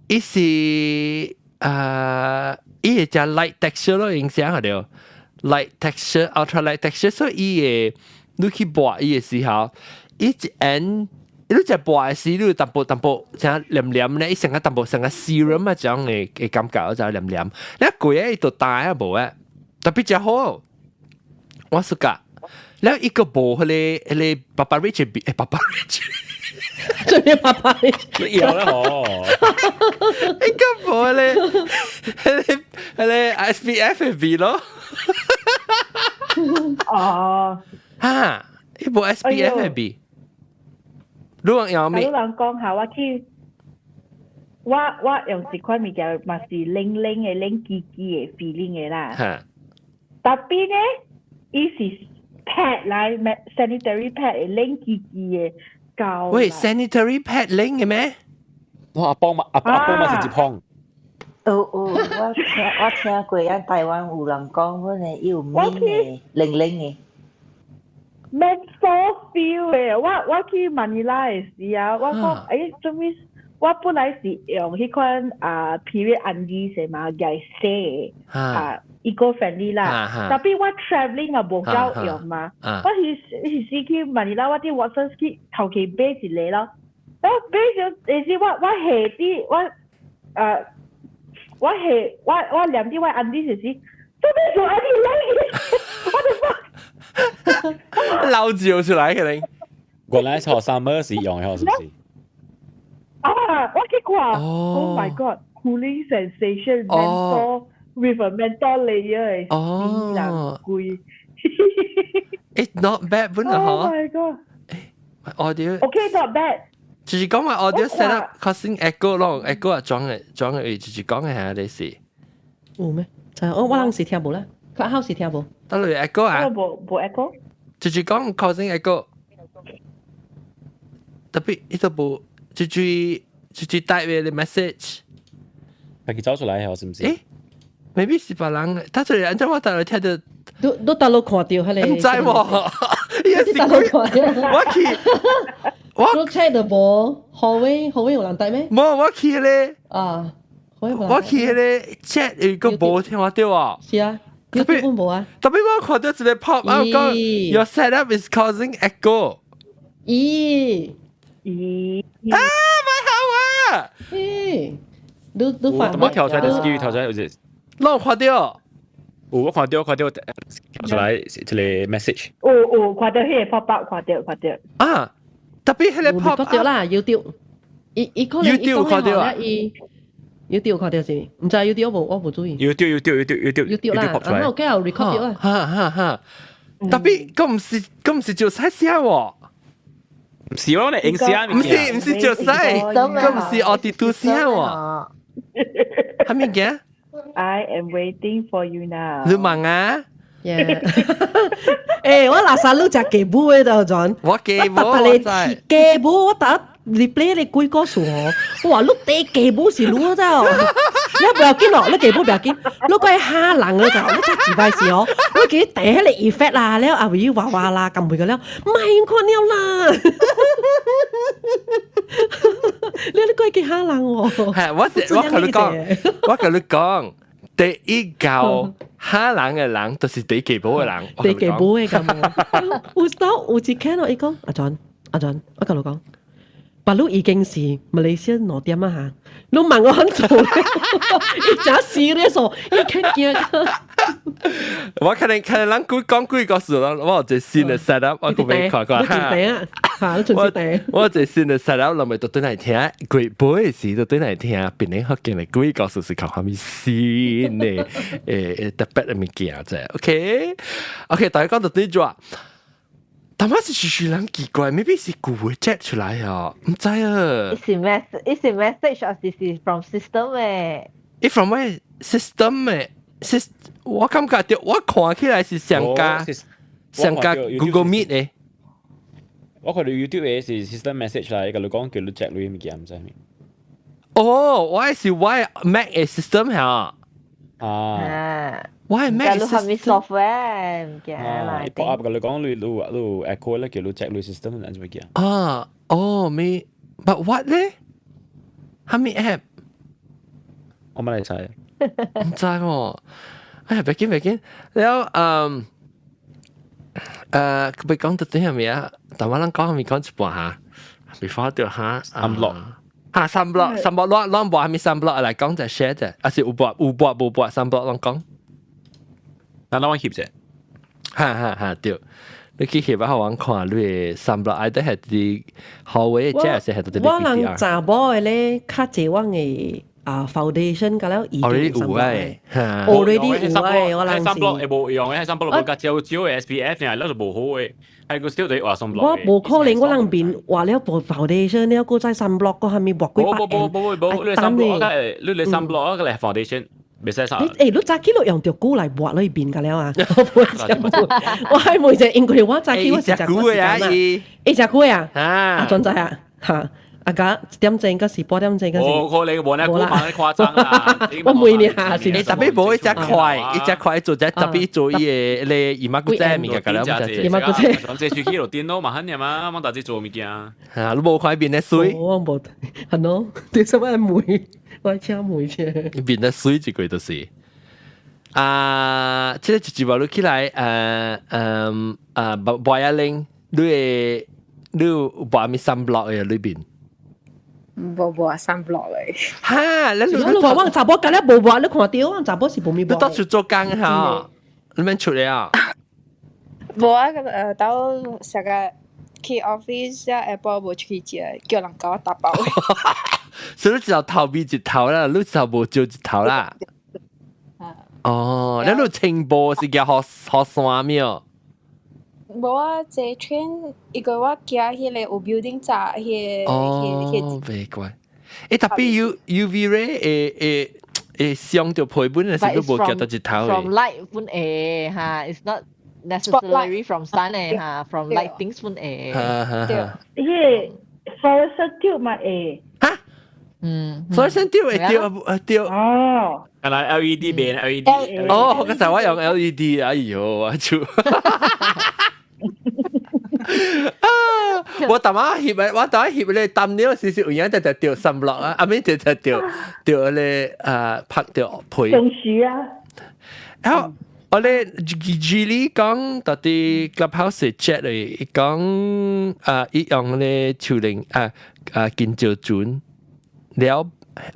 伊是啊，伊會加 light texture 咯，影響對，light texture，ultra light texture，所以伊會你去抹伊的時候，伊一按。你食抹的時，你有淡薄淡薄像黏黏咧，伊成個淡薄成個 serum 啊，這樣的的感覺就黏黏。你過啊，伊就大啊無啊，特別真好。我 suka，了伊個無彼個爸爸 rich 欸，爸爸 rich，做咩爸爸 rich？你有啦嗬，伊個無彼個彼個 SPF 的味咯。哦，哈，伊無 SPF 的味。你用咩？你人講下，我去，我用一款物件嘛是冷冷的、冷吱吱的 feeling 的啦。Tapi 呢，伊是 pad 來，sanitary pad 冷吱吱的膠。喂，sanitary pad 冷的咩？我阿邦嘛，阿阿邦嘛是一碰。有有，我聽過，咱台灣有人講，阮的有面的冷冷的。 Menthol feel 的，我去馬尼拉的時啊，我講做咩？我本來是用彼款啊 period undies 嘛，來洗啊 eco friendly 啦。Tapi 我 travelling 嘛無夠用嘛，我是是去馬尼拉，我佇 Watsons 去求其買一個咯。我買咗，但是我下啲我我下我我念啲我 undies 時，做咩做安尼咧？我就講。漏照出來可能。原來學 summer 時用的，是不是？啊！我去看，Oh my God，cooling sensation menthol with a menthol layer 哦，貴。 It's not bad 本啊， Oh my God！ Audio OK，not bad。就是講話 audio set up causing echo 咯，echo 啊裝嘅裝嘅，就是講嘅係你是。有咩？就我人是聽無啦，佢考是聽無。得嚟 echo 啊？無無 echo。就是講 causing echo，特別伊都無，就是 type 嘅 message。佢走出來係是唔是？誒，maybe 是別人，他就按照我大陸聽到，都都大陸看到彼個。毋知喎，伊是大陸看到。我去，我 check 到無，後尾後尾有人帶咩？無，我去咧。啊，我去咧 chat 有個無聽到啊。是啊。特別無啊！特別我看到一個 pop up 講，Your setup is causing echo。咦咦啊！咪好啊！咦，你你發我跳出來就是跳出來就是，攏看到。有我看到看到跳出來一個 message。有有看到彼個 pop up，看到看到。啊！特別彼個 pop 看到啦，YouTube。伊伊可能 YouTube 看到啊。伊 YouTube 看到是，毋知 YouTube 無，我無注意。 YouTube YouTube YouTube YouTube YouTube 啦，然後佢有 record 到啊。哈哈哈！特別佢毋是佢毋是就使寫喎。毋是我嚟影寫毋是毋是就使，佢毋是奧迪都寫喎。係咪嘅？I am waiting for you now。你問啊？欸，我垃圾你食雞母的就陣。我雞母我知。雞母我打 replay 你幾個數哦，我話你第雞母是你知哦，你不要緊哦，你雞母不要緊，你過去嚇人了就，你才幾擺時哦，你記第彼個 effect 啦，了後尾哇哇啦，咁袂個了，唔係看了啦，你過去嚇人哦。係，我是我共你講，我共你講，第一教嚇人的人，就是第雞母的人。第雞母的咁，有時有一看到伊講，阿 John，阿 John，我共你講。白鹿已經是馬來西亞2點啊嚇，你問我很做咧，伊真 serious 哦，伊較驚。我可能可能人講講幾個事啦，我有一個新的 set up，我個未看看哈。嚇，你我有一個新的 set up，我咪就對來聽，鬼播的時就對來聽，變成福建的鬼故事是靠啥物新的特別的物件啫。OK，OK，大家講到對咗。但係是時時人奇怪，maybe 是舊的 chat 出來啊，毋知啊。伊是 message，伊是 message 還是是 from system 的？伊 from 咩 system 的？是，我感覺著，我看起來是上加上加 Google Meet 的。我看到 YouTube 的是 system message 來，共你講叫你 check 你物件，毋知咩。哦，我是我 Mac 的 system 嚇。啊。我係 Mac 你係咪 software 物件啦？伊 pop up 共你講你你你 echo 咧，叫你 check 你 system 按怎物件。啊，哦，咪，but what 咧？啥物 app？我冇來知。毋知喎。哎呀，別緊別緊，了嗯，佢講到啲係咪啊？但我諗講係咪講一半嚇？before 掉嚇。 sunblock。嚇，sunblock sunblock 攏攏無啥物 sunblock 來講就 share 啫，還是有抹有抹無抹 sunblock 攏講？等我翕者。哈哈哈，對。你去翕啊，我看你的 sunblock 愛得係啲好位，這係係啲我人查某的咧，較濟我的啊 foundation 甲了已經 already 有誒，already 有誒，我人是 sunblock 會無用的，sunblock 無較少少的 SPF 爾，咱就無好的，係個 still 得畫 sunblock。我無可能，我人面畫了無 foundation 了，閣再 sunblock 閣啥物抹幾百。無無無無無，你 sunblock 你你 sunblock 個嚟 foundation。袂使啥。你欸，你早起就用著久來抹你面個了啊！我係每隻，因為我早起我是食久時間啊，伊食久啊，啊，怎知啊？嚇！啊，甲一點鐘，閣是半點鐘，閣是。無可能，無那久嘛，誇張啦！我每年下是。欸，特別無一隻塊，一隻塊做隻特別做伊個咧姨媽姑仔物件，個了，姨媽姑仔。這出去就電腦嘛，很爾嘛，我大隻做物件。嚇，你無看面咧水？我無，係喏，對什麼梅？我請梅啫。面咧水一個就是。啊，這個一節目你起來，啊，博一玲，你會你有抹物 sunblock 的裏邊？無無啊，sunblock 咧。哈！你你看我查某今日無抹，你看著我查某是無物抹。你到處做工哈？你免出來啊？無啊，到上個去 office 下晡無出去食，叫人共我打包。所以你一頭頭面一頭啦，你一頭無照一頭啦。哦，你你清波是叫學學山沒有？無啊，坐 train 一個我行彼個有 building 閘彼個哦，袂怪。欸，特別 UV ray 會會會傷著皮本的時都無夾到一頭。 From light 本會哈，it's not necessarily from sun 的哈，from lightings 本會。對。彼個 fluorescent tube 嘛會。哈？嗯。 fluorescent tube 會著著。哦。係啦，LED 變 LED。哦，我剛才我用 LED，哎呦，我就。啊！我淡仔翕我淡仔翕咧，淡了少少有影就就著 sunblock 啊，阿咪就就著著咧啊拍著皮。中暑啊！然後我咧 Gigi 講到啲 Clubhouse chat 嚟講啊，伊用咧樹靈啊啊金蕉樽了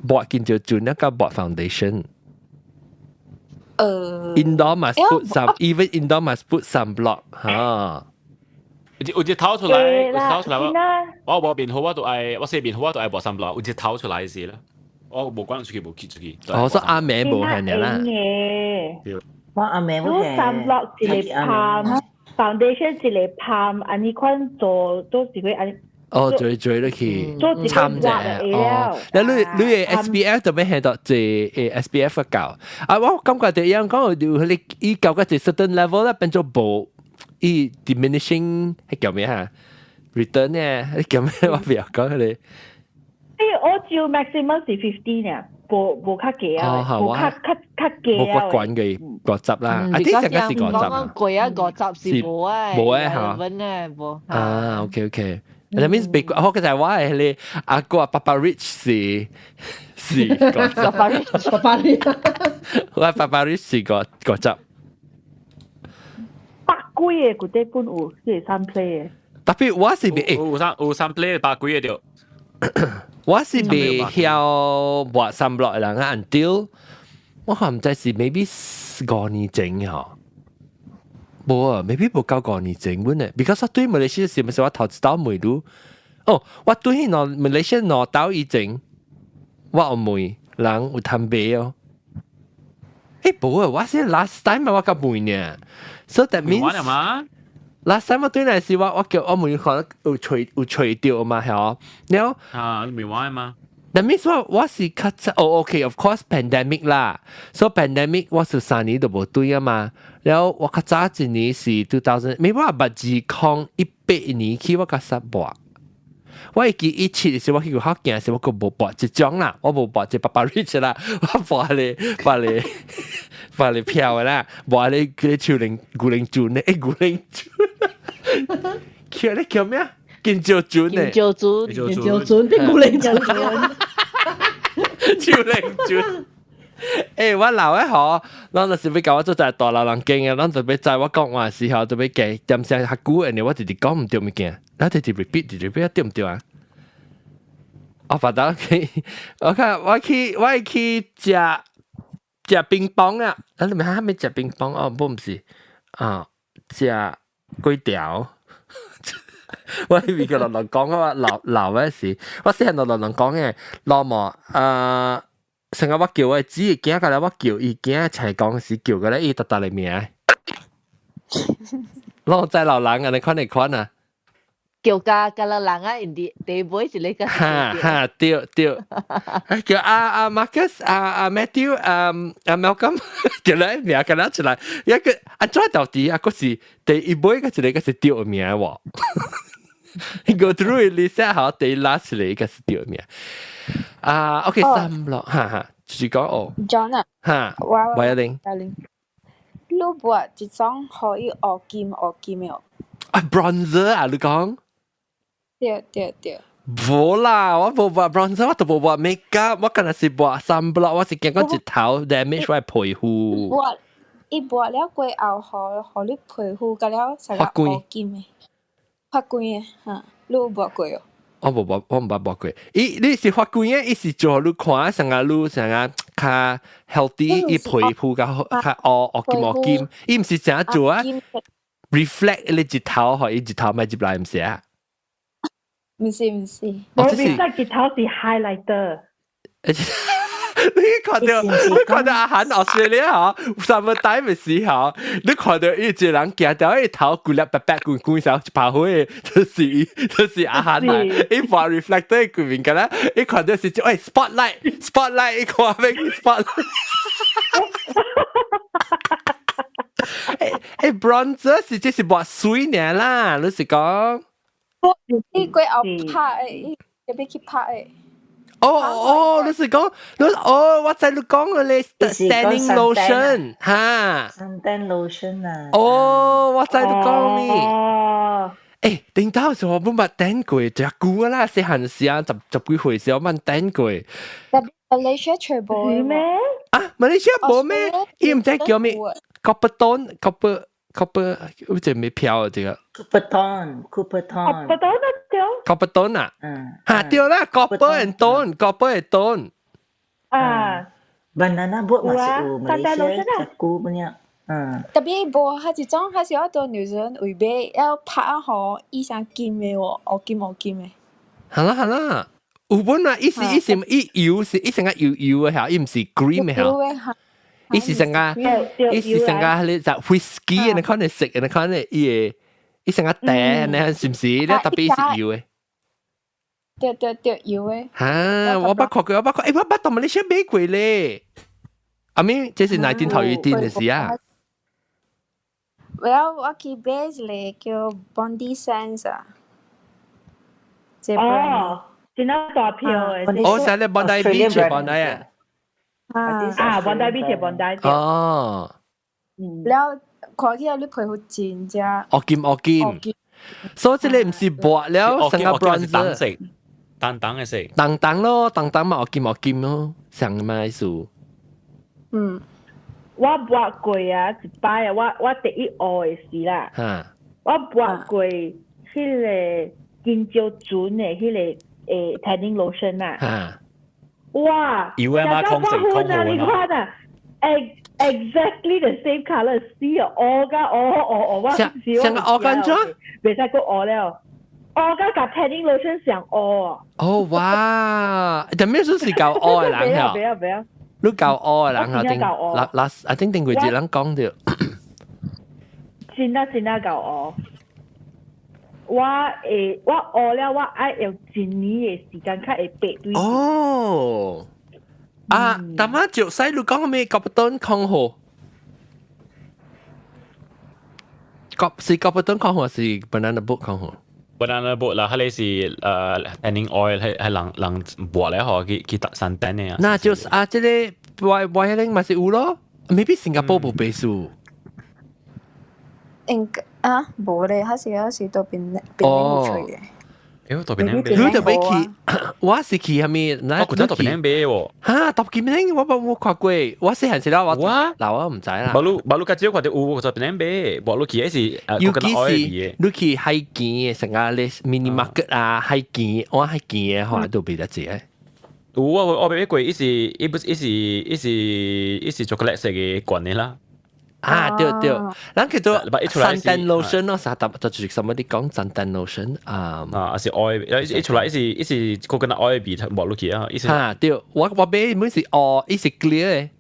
抹金蕉樽那個抹 foundation。Indoor must put some, even indoor must put sunblock 嚇。有一頭出來，有一頭出來我我無面好我都愛，我洗面好我都愛抹 sunblock，有一頭出來時啦，我無管出去無去出去。哦，所以阿妹無係啦。我阿妹無係。sunblock 一個噴，foundation 一個噴，按呢款做做一個按。哦，做做落去參啫。哦，你你你的 SPF 特別係到這SPF 嘅夠。啊，我感覺就一樣講，就你伊到個一 certain level 咧，變做無。伊 diminishing 係叫咩嚇？return 咧，你叫咩？我不要講佢哋。啲我照 maximum 是 50 呢，無無較低啊，無較較較低啊。無骨管嘅50啦，啊啲成個是五十啊。過啊50是無啊，無啊嚇。穩無。啊，OK OK。That means 別我嗰陣我係你阿哥啊，爸爸 rich 是是五十。爸爸 rich，爸爸 rich。我爸爸 rich 是五十。百幾個佢哋本有，是三 play 嘅。特別我是未有三有三 play 百幾個對。我是未曉抹 sunblock 的人啊，until 我可唔知是 maybe 5年前嗬。無啊，maybe 無夠5年前本咧，because 我對馬來西亞是毋是我頭一道問你？哦，我對兩馬來西亞兩道以前，我有問人有通買哦。誒，無啊，我是 last time 我甲問呢，so that means last time 我對來是我叫我問可能有揣著嘛，係然後啊，你未玩嘛？ That means 我是較早哦，OK，of course pandemic 啦，so pandemic 我是3年都無對啊嘛，然後我較早一年是 2000，沒我捌2018年去我較實抹。我會記17時我去過福建時，我閣無抹這種啦，我無抹這PappaRich 啦，我抹咧抹咧抹咧票啦，抹咧佢個樹靈牛奶樽咧，欸牛奶樽，叫你叫咩啊？金蕉樽咧，金蕉樽，金蕉樽，變牛奶樽，樹靈樽。欸，我老的吼，咱就是欲共我做在大老人間嘅，咱就欲知我講話時候，就欲加點聲較久的，我直直講毋對物件，咱直直 repeat 直直 repeat 對毋對啊？我發到去，我看我去食食冰棒啊！啊，你咪還沒食冰棒哦？不，毋是啊，食粿條。我以為佢落落講啊嘛，老老嗰時，我細漢就落落講嘅，老母啊。成日我叫我姊囝過來，我叫伊囝一齊講時叫過來，伊特特嚟名。攏知老人啊，你看你看啊。叫加加老人啊，因哋第尾一個。哈哈，對對。叫阿 Marcus 阿阿 Matthew 阿阿 Malcolm 叫你名叫你出來，一個啊怎到底啊？嗰是第一尾個一個是對名喎。Go through 你寫好第 last 一個是對名。啊，OK，三咯，哈哈，就是講哦。 John 啊，哈，我我一定。你抹一種可以烏金烏金的。啊，bronzer 啊，你講？對對對。無啦，我無抹 bronzer，我都無抹 makeup，我敢若是抹 sunblock，我是驚講日頭 damage 我皮膚。抹，伊抹了過後，予你皮膚甲了成個烏金的，發光的，哈，你有抹過哦？我無抹，我毋捌抹過。伊你是發光的，伊是做予你看成個你成個較 healthy，伊皮膚較較烏烏金烏金，伊毋是怎做啊？reflect 你日頭，予伊日頭莫入來，毋是啊？毋是毋是，我 reflect 日頭是 highlighter。你看到阿韓 Australia 嗬，summer time 嘅時候，你看到伊一個人行到伊頭規粒白白滾滾時候，一拍火，就是阿韓啊！伊把 reflector 規面個啦，伊看到是喂 spotlight spotlight，伊看欲 spotlight。欸 bronzer 是這是抹水爾啦，你是講？伊過後拍的，伊欲去拍的。哦哦，你是講，你哦，我知你講嘅咧，tanning lotion 哈，suntan lotion 啊。哦，我知你講咩？欸，頂頭時我冇捌等過，真久啦，細漢時啊，十幾歲時我捌等過。馬來西亞全部咩？啊，馬來西亞無咩？伊毋知叫咩？Coppertone Copper Copper，好似咩票啊？這個。 Coppertone，Coppertone。 Coppertone 對。 Coppertone 啊？嗯。嚇對啦，Copper and tone，Copper and tone。啊。 Banana boat 嘛是有馬來西亞久punya。嗯。 Tapi 無，彼一種彼是我到紐西蘭位買，要拍予伊成金的喎，烏金烏金的。係啦係啦，有本啊，伊是伊是伊油是伊成個油油的嚇，伊毋是 cream 的嚇。伊是成個，伊是成個彼個 whisky 你看你食，你看你伊會伊成個茶，你是毋是？你特別是油的。對對對，油的。哈，我捌看過，我捌看，欸，我捌到馬來西亞買過咧。阿咪，這是1980的時啊。 Well，我去買一個叫 Bondi Sands 啊。哦，真係大票的。哦，是咧 Bondi Beach Bondi 啊。啊，Bondi Beach Bondi。哦。了，看起來你皮膚真正。烏金烏金。所以這個毋是抹了，成個 bronzer。色，淡淡的色。淡淡咯，淡淡嘛烏金烏金咯，上嘛意思。嗯。我抹過啊，一擺啊，我第一學的時啦。我抹過彼個金蕉樽的彼個tanning lotion 啊。哇！油的嗎？空色空啊！你看啊，欸， Exactly the same colour，死啊！烏甲烏烏烏，我像像個烏干怎？袂使閣烏了，烏甲佮 tanning lotion 上烏。哦哇！但咩說是夠烏的人嚇？不要不要！你夠烏的人嚇？頂嗱嗱，阿頂頂過一人講著。真啊真啊夠烏！我會我烏了，我愛用一年的時間較會白對。哦。啊，但馬就使你講咩？Coppertone 康好，個是 Coppertone 康好，是 banana boat 康好。 banana boat 啦，佢是tanning oil 係係人人抹咧，嗬，去去搭山頂嘅啊。那就是啊，這個外外迄個嘛是有咯，maybe 新加坡無白數。應該啊，無咧，還是還是都邊邊有吹嘅。誒，特別靚你特別去，我是去蝦米？我覺得特別靚買喎。嚇，特別靚，我冇看過。我細漢時啦，我嗱我唔知啦。無你無你較少看到有特別靚買，無你去嗰時，尤其是你去海邊嘅成個咧 mini market 啊，海邊我海邊嘅話都比較濟。有啊，我買過，伊是伊不是伊是伊是伊是巧克力色嘅罐的啦。啊，對對，咱叫做 suntan lotion 咯，啥特就是什麼你講 suntan lotion 啊？啊，是 oil，一出來伊是伊是 coconut oil 味抹落去啊，伊是。嚇對，我我買每是哦，伊是 clear 的。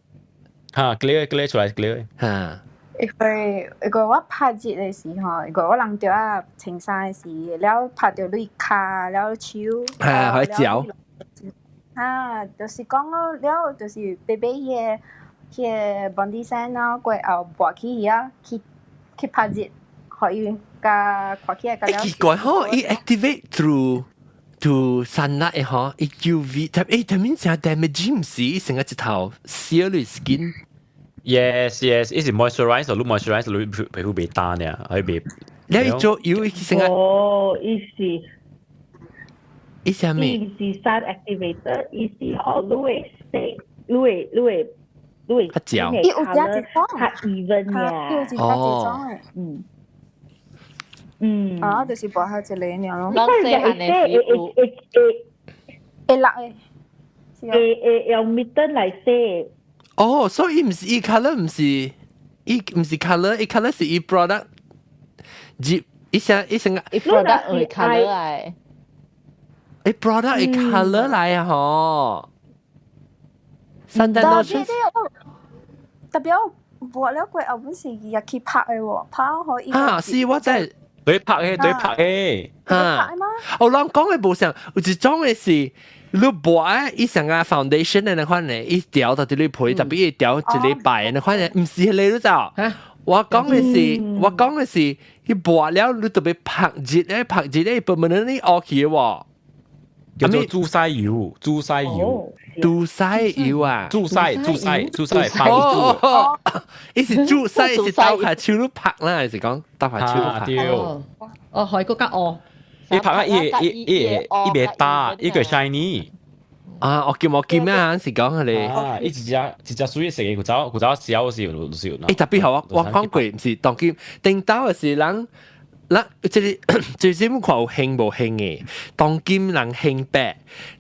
嚇，clear clear 出來 clear。嚇。因為因為我拍熱的時候，因為我人著啊穿衫的時，了拍著你跤，了手。嚇，可以嚼。啊，就是講咯，了就是白白彼個。彼個 bondi 衫啊，過後抹去遐去去拍熱，予伊共看起來較了。奇怪吼，伊 activate through to sunlight 的吼，伊 UV，但誒，但面成 damage 毋是，成個一頭燒你 skin。 Yes yes，伊是 moisturize，你 moisturize 你皮膚袂乾呢，還袂。你做油伊成個。哦，伊是。伊啥物？伊是 sun activator，伊是予你會洗，你會你會。較嚼，伊有加一種，較 even 呀，伊有一加一種的，嗯嗯，啊，就是薄下一個爾咯。咱細漢的時有，會會會辣的，會會用 mitten 來洗。哦，所以伊毋是伊 colour 毋是，伊毋是 colour，伊 colour 是伊 product，入伊成伊成個，伊 product 會 colour 來，伊 product 會 colour 來啊吼。suntan lotion 特別我抹了過後，本是入去拍的喎，拍可以。啊，是我真對拍的，對拍的。嚇！我人講的無像，有一種的是你抹伊成個 foundation 的那款呢，伊調到佇你皮，特別伊調一禮拜的那款呢，毋是彼個你知？我講的是，我講的是，伊抹了你特別拍熱咧，拍熱咧，permanently 烏去的喎。叫做助曬油，助曬油，助曬油啊！助曬，助曬，助曬，拍哦，伊是助曬，是倒下手你拍啦，還是講倒下手拍？對。哦，海國較烏。伊拍啊，伊伊伊伊袂焦，伊個 shiny。啊，我叫我叫咩啊？是講佢哋。啊，伊一隻一隻水色的，有走有走小時有時有。欸，特別好，我我講過，毋是當今頂頭的是人。咱這個這個看有興無興的，當今人興白，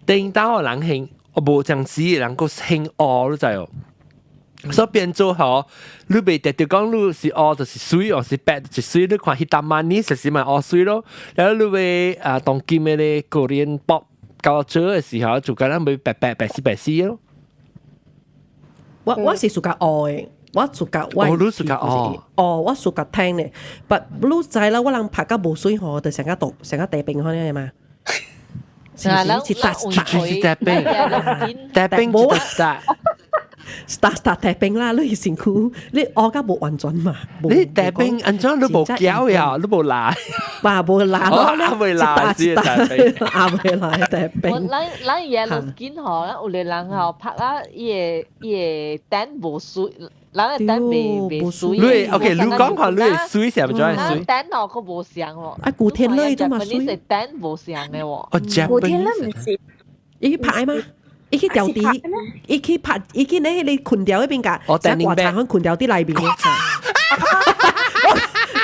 頂頭的人興，無陣時的人閣興烏，你知無？所以變做吼，你袂特別講你是烏就是媠，或是白就是媠，你看彼淡仔呢，實是嘛烏媠咯。然後你欲啊當今的咧 Korean pop 搞做的時候，就敢若欲白白白絲白絲咯。我我是屬較烏的。我 suka 我哦，你 suka 烏哦，我 suka 聽咧，but 你知啦，我人拍甲無媠吼，就成個毒成個地冰可能嘛。是咱是打就是地冰，地冰無打打打地冰啦，你身軀你烏甲無完全嘛。你地冰按怎你無膠呀？你無辣？嘛無辣咯，阿未辣是地冰，阿未辣地冰。咱咱 yellow skin 吼，咱有个人吼拍啊，伊個伊個蛋無媠。人的蛋袂袂媠。你 OK？你講看你媠是毋是媠？蛋哦，閣無相喎。啊，古天樂都嘛媠。是蛋無相的喎。哦，古天樂毋是。伊去拍嗎？伊去調啲，伊去拍，伊去咧，你困掉彼邊㗎，成掛茶款困掉佇內面嘅。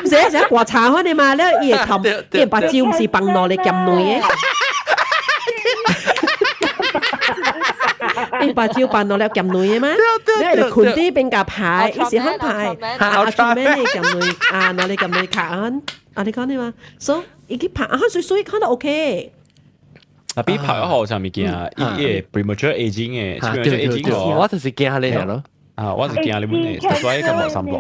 毋是啊，成掛茶款的嘛，了伊會含，伊目睭毋是放兩个鹹卵的。伊把招扮落了鹹女嘅嘛，你係裙啲邊架牌，伊是很牌，啊做咩你鹹女啊，嗱你鹹女卡啊，啊你講你嘛，所以伊去拍啊，水水看到 OK。特別拍咗好上物件，伊個 premature aging 嘅，對對對，我就是驚你咯。啊，我是驚你本嘅，所以咁無三落。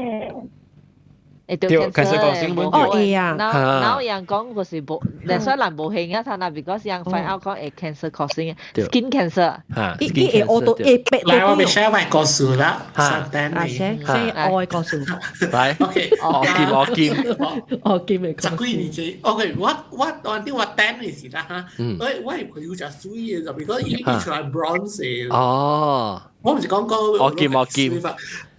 會對，其實講先本哦會啊，然後人講就是無，所以人無興啊，他那 because 人 find out 講會 cancer causing skin cancer。伊伊會學到會白。來，我咪 share 埋故事啦，上單啊，寫寫我的故事。來，OK，我劍我劍，我劍嘅故事。十幾年前，OK，我我當啲我單嘅時啦嚇，我我係朋友就水嘅，就 because 伊伊出來 bronze 哦。我唔是講講我劍我劍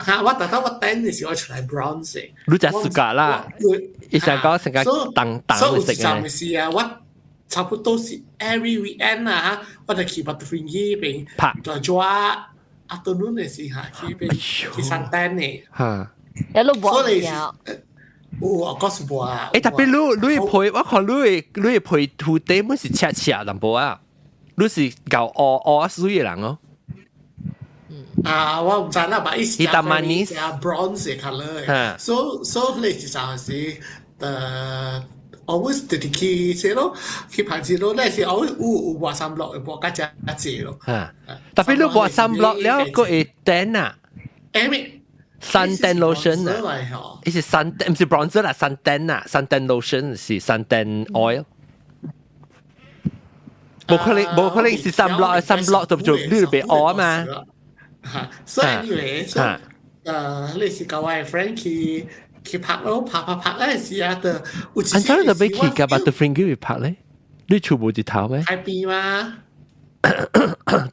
嚇，我特登我單嘅時我出來 bronze。你就暑假啦，伊成講成個當當食嘅。所以是啊，我差不多是 every weekend 啊，我就去 Batu Ferringhi 邊拍，就做 afternoon 嘅時嚇去邊去 suntan 嘅。嚇！一路播嘅。有我講是播啊。誒，特別你你配，我看你你配塗底，本是赤赤淡薄啊，你是搞烏烏水嘅人哦。啊，我唔知啦，嘛，伊是 bronze colour 嘅，所所以你是啥時？always 直直去說咯，去拍子咯，那是偶有有抹 sunblock，抹較濟濟咯。特別你抹 sunblock 了，閣會 tan 啊？誒 suntan lotion 啊，伊是 suntan，毋是 bronzer 啦，suntan 啊，suntan lotion 是 suntan oil。無可能，無可能是 sunblock，sunblock 就做你就別烏啊嘛。嚇，所以 anyway，所以你是甲我的 friend 去去拍咯，拍拍拍嗰陣時啊，就有一按怎你就欲去共 Batu Ferringhi 去拍咧？你厝無日頭咩？海邊嗎？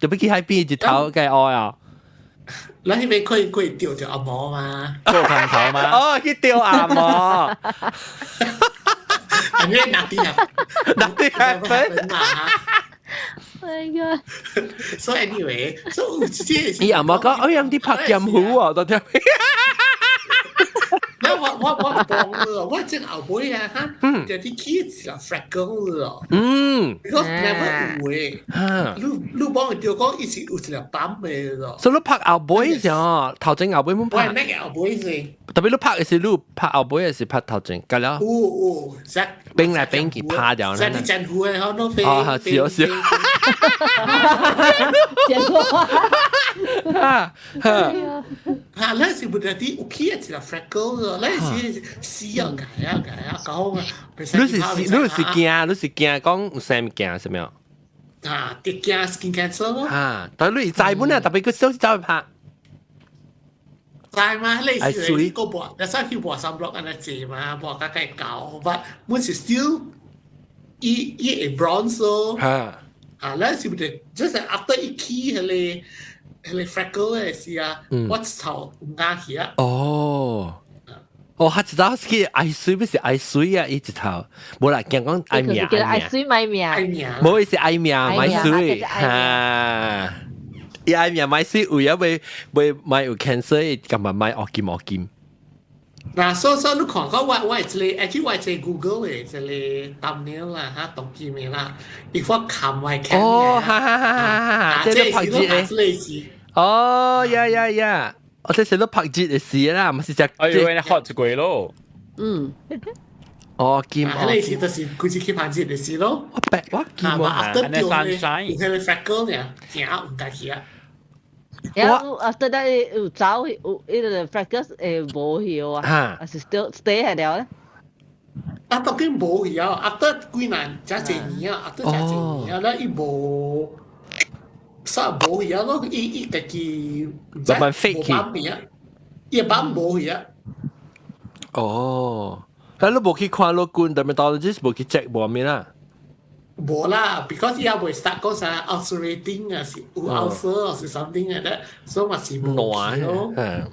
就欲去海邊日頭該烏啊！咱彼邊可以可以釣著紅毛嘛？做空頭嘛？哦，去釣紅毛。因為 nothing nothing happen 嘛。哎呀！所以 anyway，所以有這伊阿媽講，哎呀，你拍劍虎啊，到底。那我我我講了，我正後尾啊，哈，就啲起一個 freckle 了。Because never 有誒。你你幫伊著講，伊是有一個斑的咯。所以你拍後尾時候，頭前後尾冇拍。我係那個後尾先。特別你拍的是你拍後尾，還是拍頭前？夠了。有有，變來變去拍掉。即係真虎的，好多飛。哦，是哦是。見過。哈哈。啊，咱是問題啲有起一個 freckle 咯，咱是死啊改啊改啊搞啊。你是你是驚，你是驚講有啥物件是咪？啊，啲驚 skin cancer 咯。啊，但你知本啊，特別佢手走去拍。知嘛？你是你個抹，你使去抹 sunblock 按呢濟嘛，抹較較厚，but 阮是 still 伊伊會 bronze 咯。啊，啊，咱是毋是就是 after 伊起彼個彼個 freckle 的時啊，我頭毋敢去啊。哦，哦，他知道是去愛水，不是愛水啊！伊一頭，無啦，驚講愛命，愛水買命，愛命，無伊是愛命買水，哈。伊愛命買水，為咗袂袂買有 cancer，伊感覺買烏金烏金。嗱，所所以你看講我我這個，actually 我這個 Google 的這個 thumbnail 啦，哈，當機面啦，伊我冚我看。哦，哈哈哈哈哈！這個拍節咧。哦，呀呀呀！我這是你拍節的事啦，毋是只。哎呦，你 hot 一過咯。嗯。哦，金。啊，你是就是規次去拍節的事咯。我白我金啊。after 掉咧，有彼個 freckle 爾，驚毋敢去啊。然後 after that 有走有彼個 freckles 會無去啊，還是 still stay 喺了咧？啊，當然無去啊！after 幾年，誠濟年啊，after 誠濟年啊，咱伊無，啥無去啊？咯，伊伊家己毋知無版面啊，伊版無去啊。哦，但你無去看老君 dermatologist 無去 check 無咩啦？無啦，because 伊也未 start 講啥 ulcerating 啊，是有 ulcer 是 something like that，所以嘛是無去咯。嗯。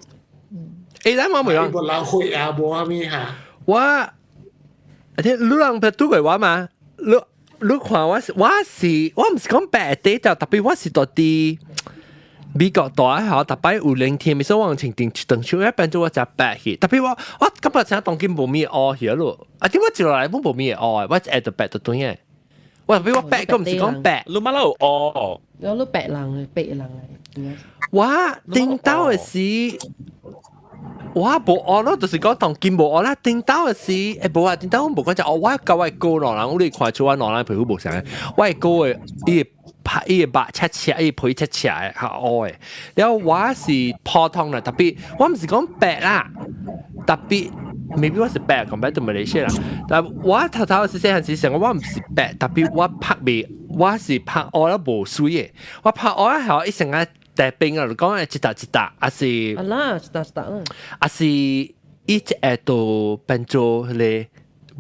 誒，咱我未講。無流血啊，無啥物嚇。我，而且你人捌拄過我嘛？你你看我是我是我毋是講白底，就特別我是佇佇美國大學，逐擺有冷天，所以我穿長長袖，一變做我誠白去。特別我我感覺像當今無物烏去咯。啊，點我一落來本無物會烏，我會就白就轉的。我比我白，佢唔是講白。你馬騮哦，有你白人嘅，白人嘅。我頂到嘅時，我無學咯，就是講當今無學啦。頂到嘅時，無啊，頂到我無講就哦，我教我哥兩人，我哋看出我兩人皮膚無相，我的哥嘅伊拍伊個肉切切，伊皮切切嘅較烏的。然後我是普通啦，特別我毋是講白啦，特別 maybe 我是白，compared to Malaysia 啦。但我頭頭是細漢時想，我毋是白，特別我拍袂，我是拍烏了無水的。我拍烏了後一成個帶冰啊，就講一笪一笪，還是啊啦，一笪一笪啦，還是伊一下都變做彼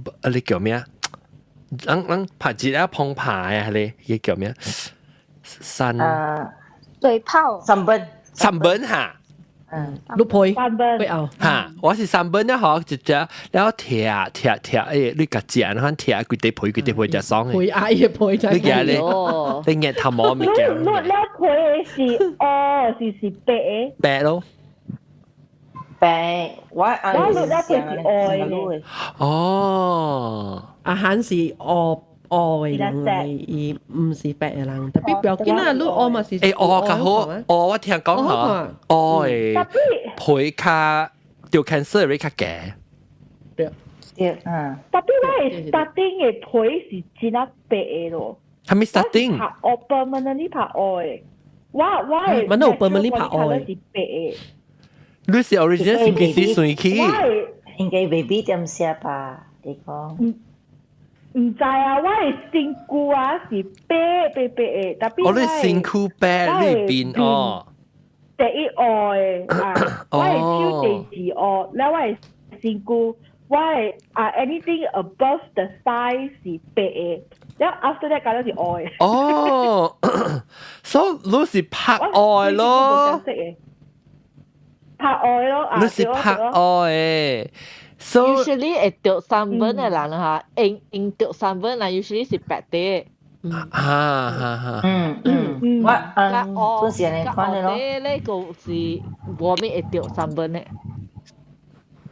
個，彼個叫咩啊？人人拍一個澎湃啊，彼個叫咩？三對炮 sunburn sunburn 哈，你皮 sunburn 哈，我是 sunburn 了吼，一隻了拆拆拆，你家食，你看拆規塊皮規塊皮食爽的。皮啊，伊皮就你記咧，你額頭毛物件。你了皮是哦，是是白的。白咯。白，我我了皮是黑的。哦。阿韓是黑黑的人嚟，伊毋是白的人，特別不要緊啦，你黑嘛是。黑較好，黑我聽講吼，黑的皮較著 cancer 會較低。對。對，嗯。特別我的 starting 的皮是真啊白的咯。係咪 starting？拍黑 permanently 拍黑的，我我的。蠻有 permanently 拍黑的。是白的。你是 original 是幾時算起？應該 baby 點寫吧？你講。毋知啊，我的身軀啊是白白白的，特別我你身軀白，你變哦。第一黑的啊，我的手第二黑，了我的身軀，我的啊 anything above the thigh 是白的，了 after that 搞到是黑的。哦，所以你是拍黑咯。拍黑咯，你是拍黑的。So usually 會著 sunburn 的人哈，用用著 sunburn 人 usually 是白的。啊哈哈。嗯嗯，我嗯，本是按呢款的咯。咧個是無咩會著 sunburn 的。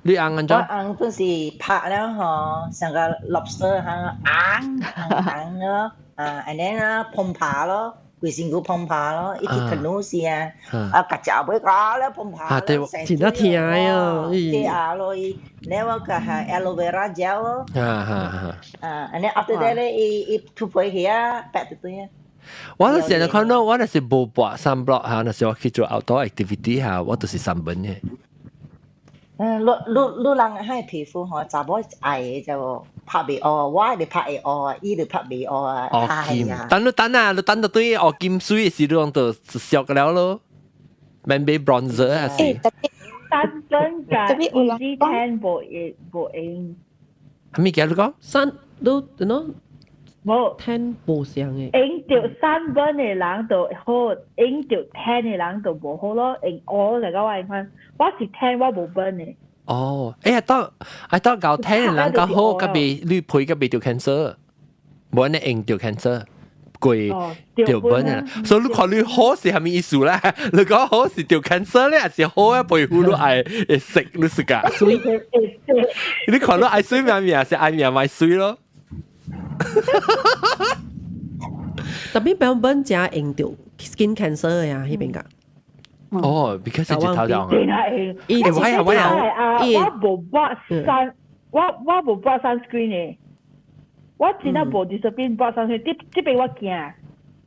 你紅按怎？我紅本是拍了吼，像個 lobster 行紅紅咯，啊，and then 啊，碰爬咯。規身軀碰爬咯，伊去 canoe 時啊，啊，夾隻尾搞了碰爬，對，真正疼啊！對啊咯，伊，然後個係 aloe vera gel 咯，啊啊啊，and then after that 咧，伊伊塗皮起啊，白對對啊。我那時看到我那是無抹 sunblock 嚇，那時我去做 outdoor activity 嚇，我都是 sunburn 嘅。嗯，你你你人彼皮膚吼，查某愛的就拍袂烏，我就拍會烏，伊就拍袂烏啊。烏金，等你等啊，你等到對烏金水的時，你攏就熟了咯。免買 bronzer 啊是。單身甲 easy tan 無會無用。啥物件你講？ sun 你喏，無 tan 無相的。用著 sunburn 的人就好，用著 tan 的人就無好咯。用烏就甲我看，我是 tan 我無 burn 的。哦，欸，當啊當𠢕 tan 的人較好，較袂你皮較袂著 cancer，無按呢用著 cancer，過著 burn 啊。所以你看你好是啥物意思咧？你講好是著 cancer 咧，還是好啊？皮膚你愛會食你食噶？水你看你愛水命命，是愛命買水咯。特別表本真用著 skin cancer 的啊，彼邊個。哦，because 是一頭就。伊我係我係我無抹 sun，我我無抹 sunscreen 的，我真係無 discipline 抹 sunscreen，這這邊我驚。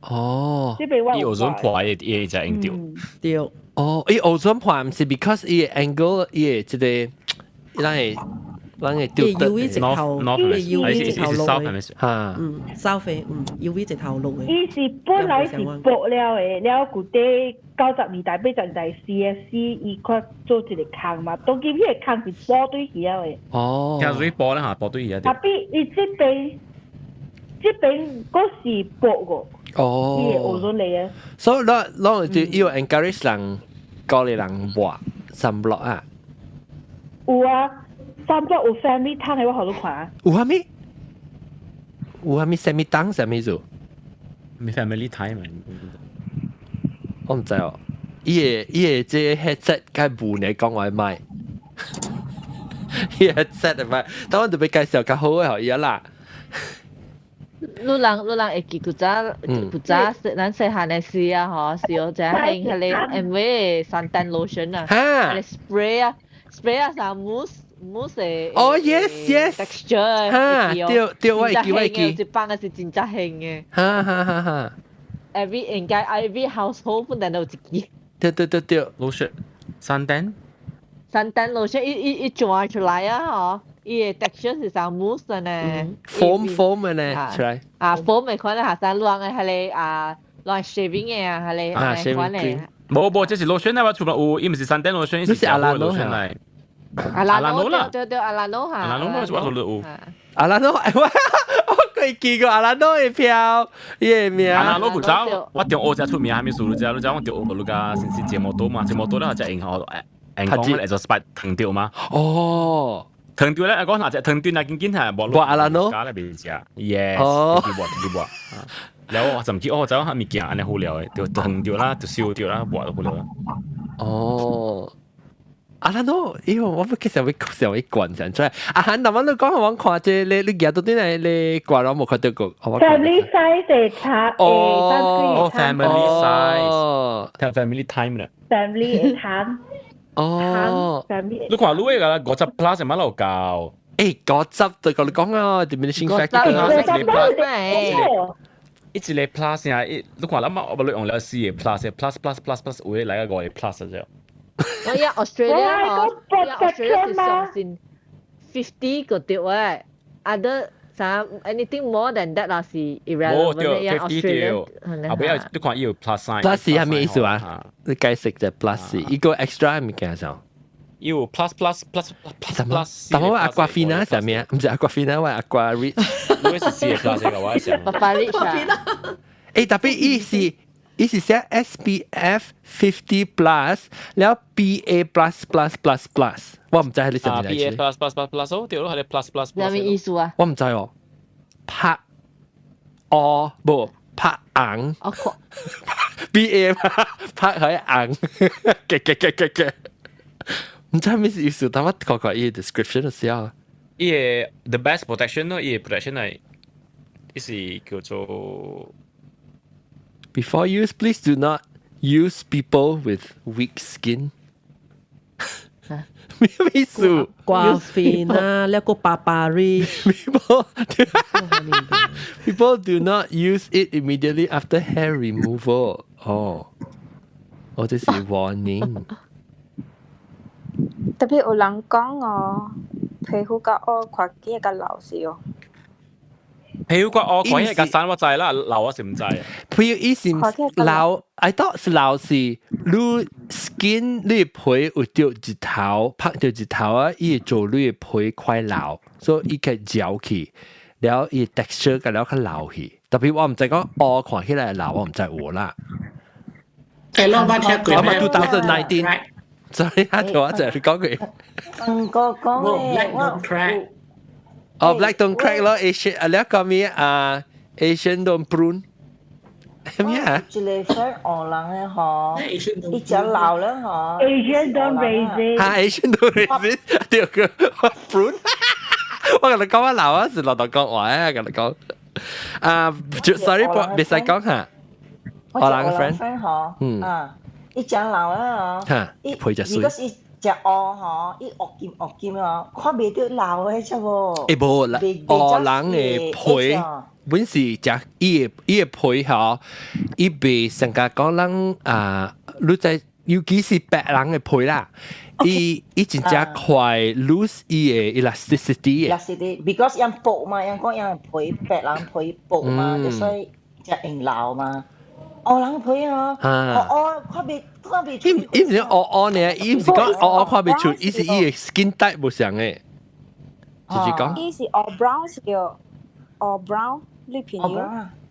哦，這邊我伊 ozone 破伊伊就用著。對。哦，伊 ozone 破毋是 because 伊個 angle 伊個這個，咱會咱會掉得。UV 直頭，UV 直頭落的。嚇。嗯，收費，嗯，UV 直頭落的。伊是本來是薄了的，了舊底90年代、80年代 CFC 伊看做一個空嘛，當今彼個空是補對起了的。哦。聽水補咧嚇，補對起啊。特別伊這邊這邊閣是薄個。哦。伊會學咗嚟啊。所以咱咱就要 encourage 人，鼓勵人抹 sunblock 啊。有啊，sunblock 有 family 湯的我予你看。有啥物？有啥物啥物湯啥物意思？咩 family time？我毋知哦。伊個伊個這個 headset 該無呢講話賣，伊個 headset 的賣，但我特別介紹較好的予伊啦。你人會記古早咱細漢的時啊，嗬，是有隻興彼个 Amway suntan lotion 啊，彼个 spray 啊，spray 啊啥 mousse 的哦，yes texture。哈，對對，我會記我會記。一放的是真正興的。哈哈哈哈。 Every 應該 every household 本來都有一支。對對對對，lotion suntan。 suntan lotion 伊轉出來啊，嗬。伊个 texture 是像 mousse 的呢，foam foam 的呢，出來。啊，foam 的款咧，下山亂的彼个啊，亂 shaving 的啊，彼个啊，shaving cream。無無，這是 lotion 啊，我厝內有，伊毋是 suntan lotion，伊是 Alano 嚟。 Alano 啦，對對，Alano 嚇。 Alano 我厝內有。 Alano，我我佢見過 Alano 的票，伊个名。 Alano 古早，我中學才出名，還沒數你知，你知我中學你甲先是節目多嘛，節目多咧就用好，用講會做 spike 糖掉嘛。哦。糖掉咧，講哪隻糖掉那緊緊係無。無 Alano。加咧袂食，yes，直接抹直接抹。然後我就唔記，哦，就係物件按呢好料的，就糖掉啦，就燒掉啦，抹就好料啦。哦。Alano，因為我不其實會想會管成出來。啊，漢頭你講我看這你你夾到啲嚟你掛咗冇看到過？Family size 的茶哦，family size，睇 family time 啦。 Family 的哦，family。你看你個50 plus 係乜路夠？欸，50對我你講啊，diminishing factor。一個 plus 啊，一你看諗下，我不用了四個 plus，plus plus plus plus，有來個五個 plus 啫。我而 Australia 嗬，而 Australia 是相信 50 個對誒，other 啥 anything more than that 啦是 irrelevant 嘅。Australia 啊，不要你看伊有 plus sign。 plus 係咩意思啊？你解釋就 plus 一個 extra 物件上。有 plus plus plus plus plus。但我 Aquafina 係咩？唔是 Aquafina，我 Aqua Rich。我是四個 plus 個，我想。爸 Rich 啊。欸，特別伊是。伊是寫 SPF 50 plus，了 PA plus plus plus plus，我唔知係你什麼嚟。PA plus plus plus plus 哦，對咯，係 plus plus plus。咩意思啊？我唔知哦，拍哦，無拍紅。PA 拍係紅，嘅嘅嘅嘅嘅，唔知咩意思，但我看看伊 description 就知啊。伊個 the best protection 咯，伊個 protection 係，伊是叫做。 Before use, please do not use people with weak skin. 咩意思？ Aquafina，那個 PappaRich。 People do not use it immediately after hair removal. 哦，哦，這是 warning。特別有人講哦，皮膚較烏，看起來較老是哦。皮膚較烏，看起來較瘦我知啦，老我是毋知。皮膚伊是老，I thought 是老是你 skin 你皮有著日頭，曬著日頭啊，伊會做你皮快老，所以伊會焦去，了伊 texture 個了較老去。特別我毋知講烏看起來老，我毋知有啦。誒，我捌聽過。我捌 2019，所以啊，我就係講佢。嗯，個講咧，我。哦，black don't crack 咯，Asian 啊，你講咩啊？Asian don't prune 咩啊？一個 friend 烏人的吼，伊食老了吼。 Asian don't raisin。哈，Asian don't raisin，對個 prune。我共你講我老啊，是老豆講話啊，共你講。啊，sorry，袂使講嚇。烏人 friend 吼，啊，伊食老了吼，伊皮就水。食烏吼，伊烏金烏金哦，看袂著老的啫無。欸無啦，烏人的皮本是食伊的皮吼，伊袂上加講人啊，你知尤其是白人的皮啦，伊真正快 lose 伊的 elasticity 的。elasticity，because 𪜶薄嘛，𪜶講𪜶皮白人皮薄嘛，所以才會老嘛。烏人皮哦，烏烏看袂看袂出。伊毋是烏烏呢，伊毋是講烏烏看袂出，伊是伊的 skin type 無相的。就是講。伊是 all brown 是叫 all brown 你朋友。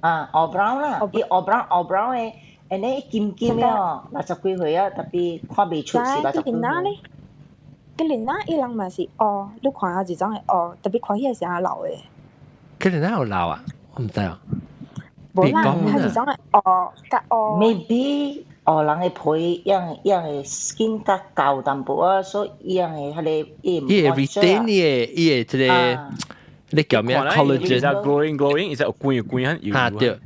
啊，all brown 啦，伊 all brown all brown 的，and then 伊金金的哦，60幾歲啊，特別看袂出是60幾歲。咧，吉連那伊人嘛是烏，你看下一種會烏，特別看起來是較老的。吉連那有老啊？我毋知啊。無啦，佢是種係烏，較烏。 Maybe 烏人的皮樣樣的 skin 較厚淡薄啊，所以伊樣的彼個伊會 retain 伊的伊的這個你叫咩？collagen glowing glowing，是有光有光很油。嚇對。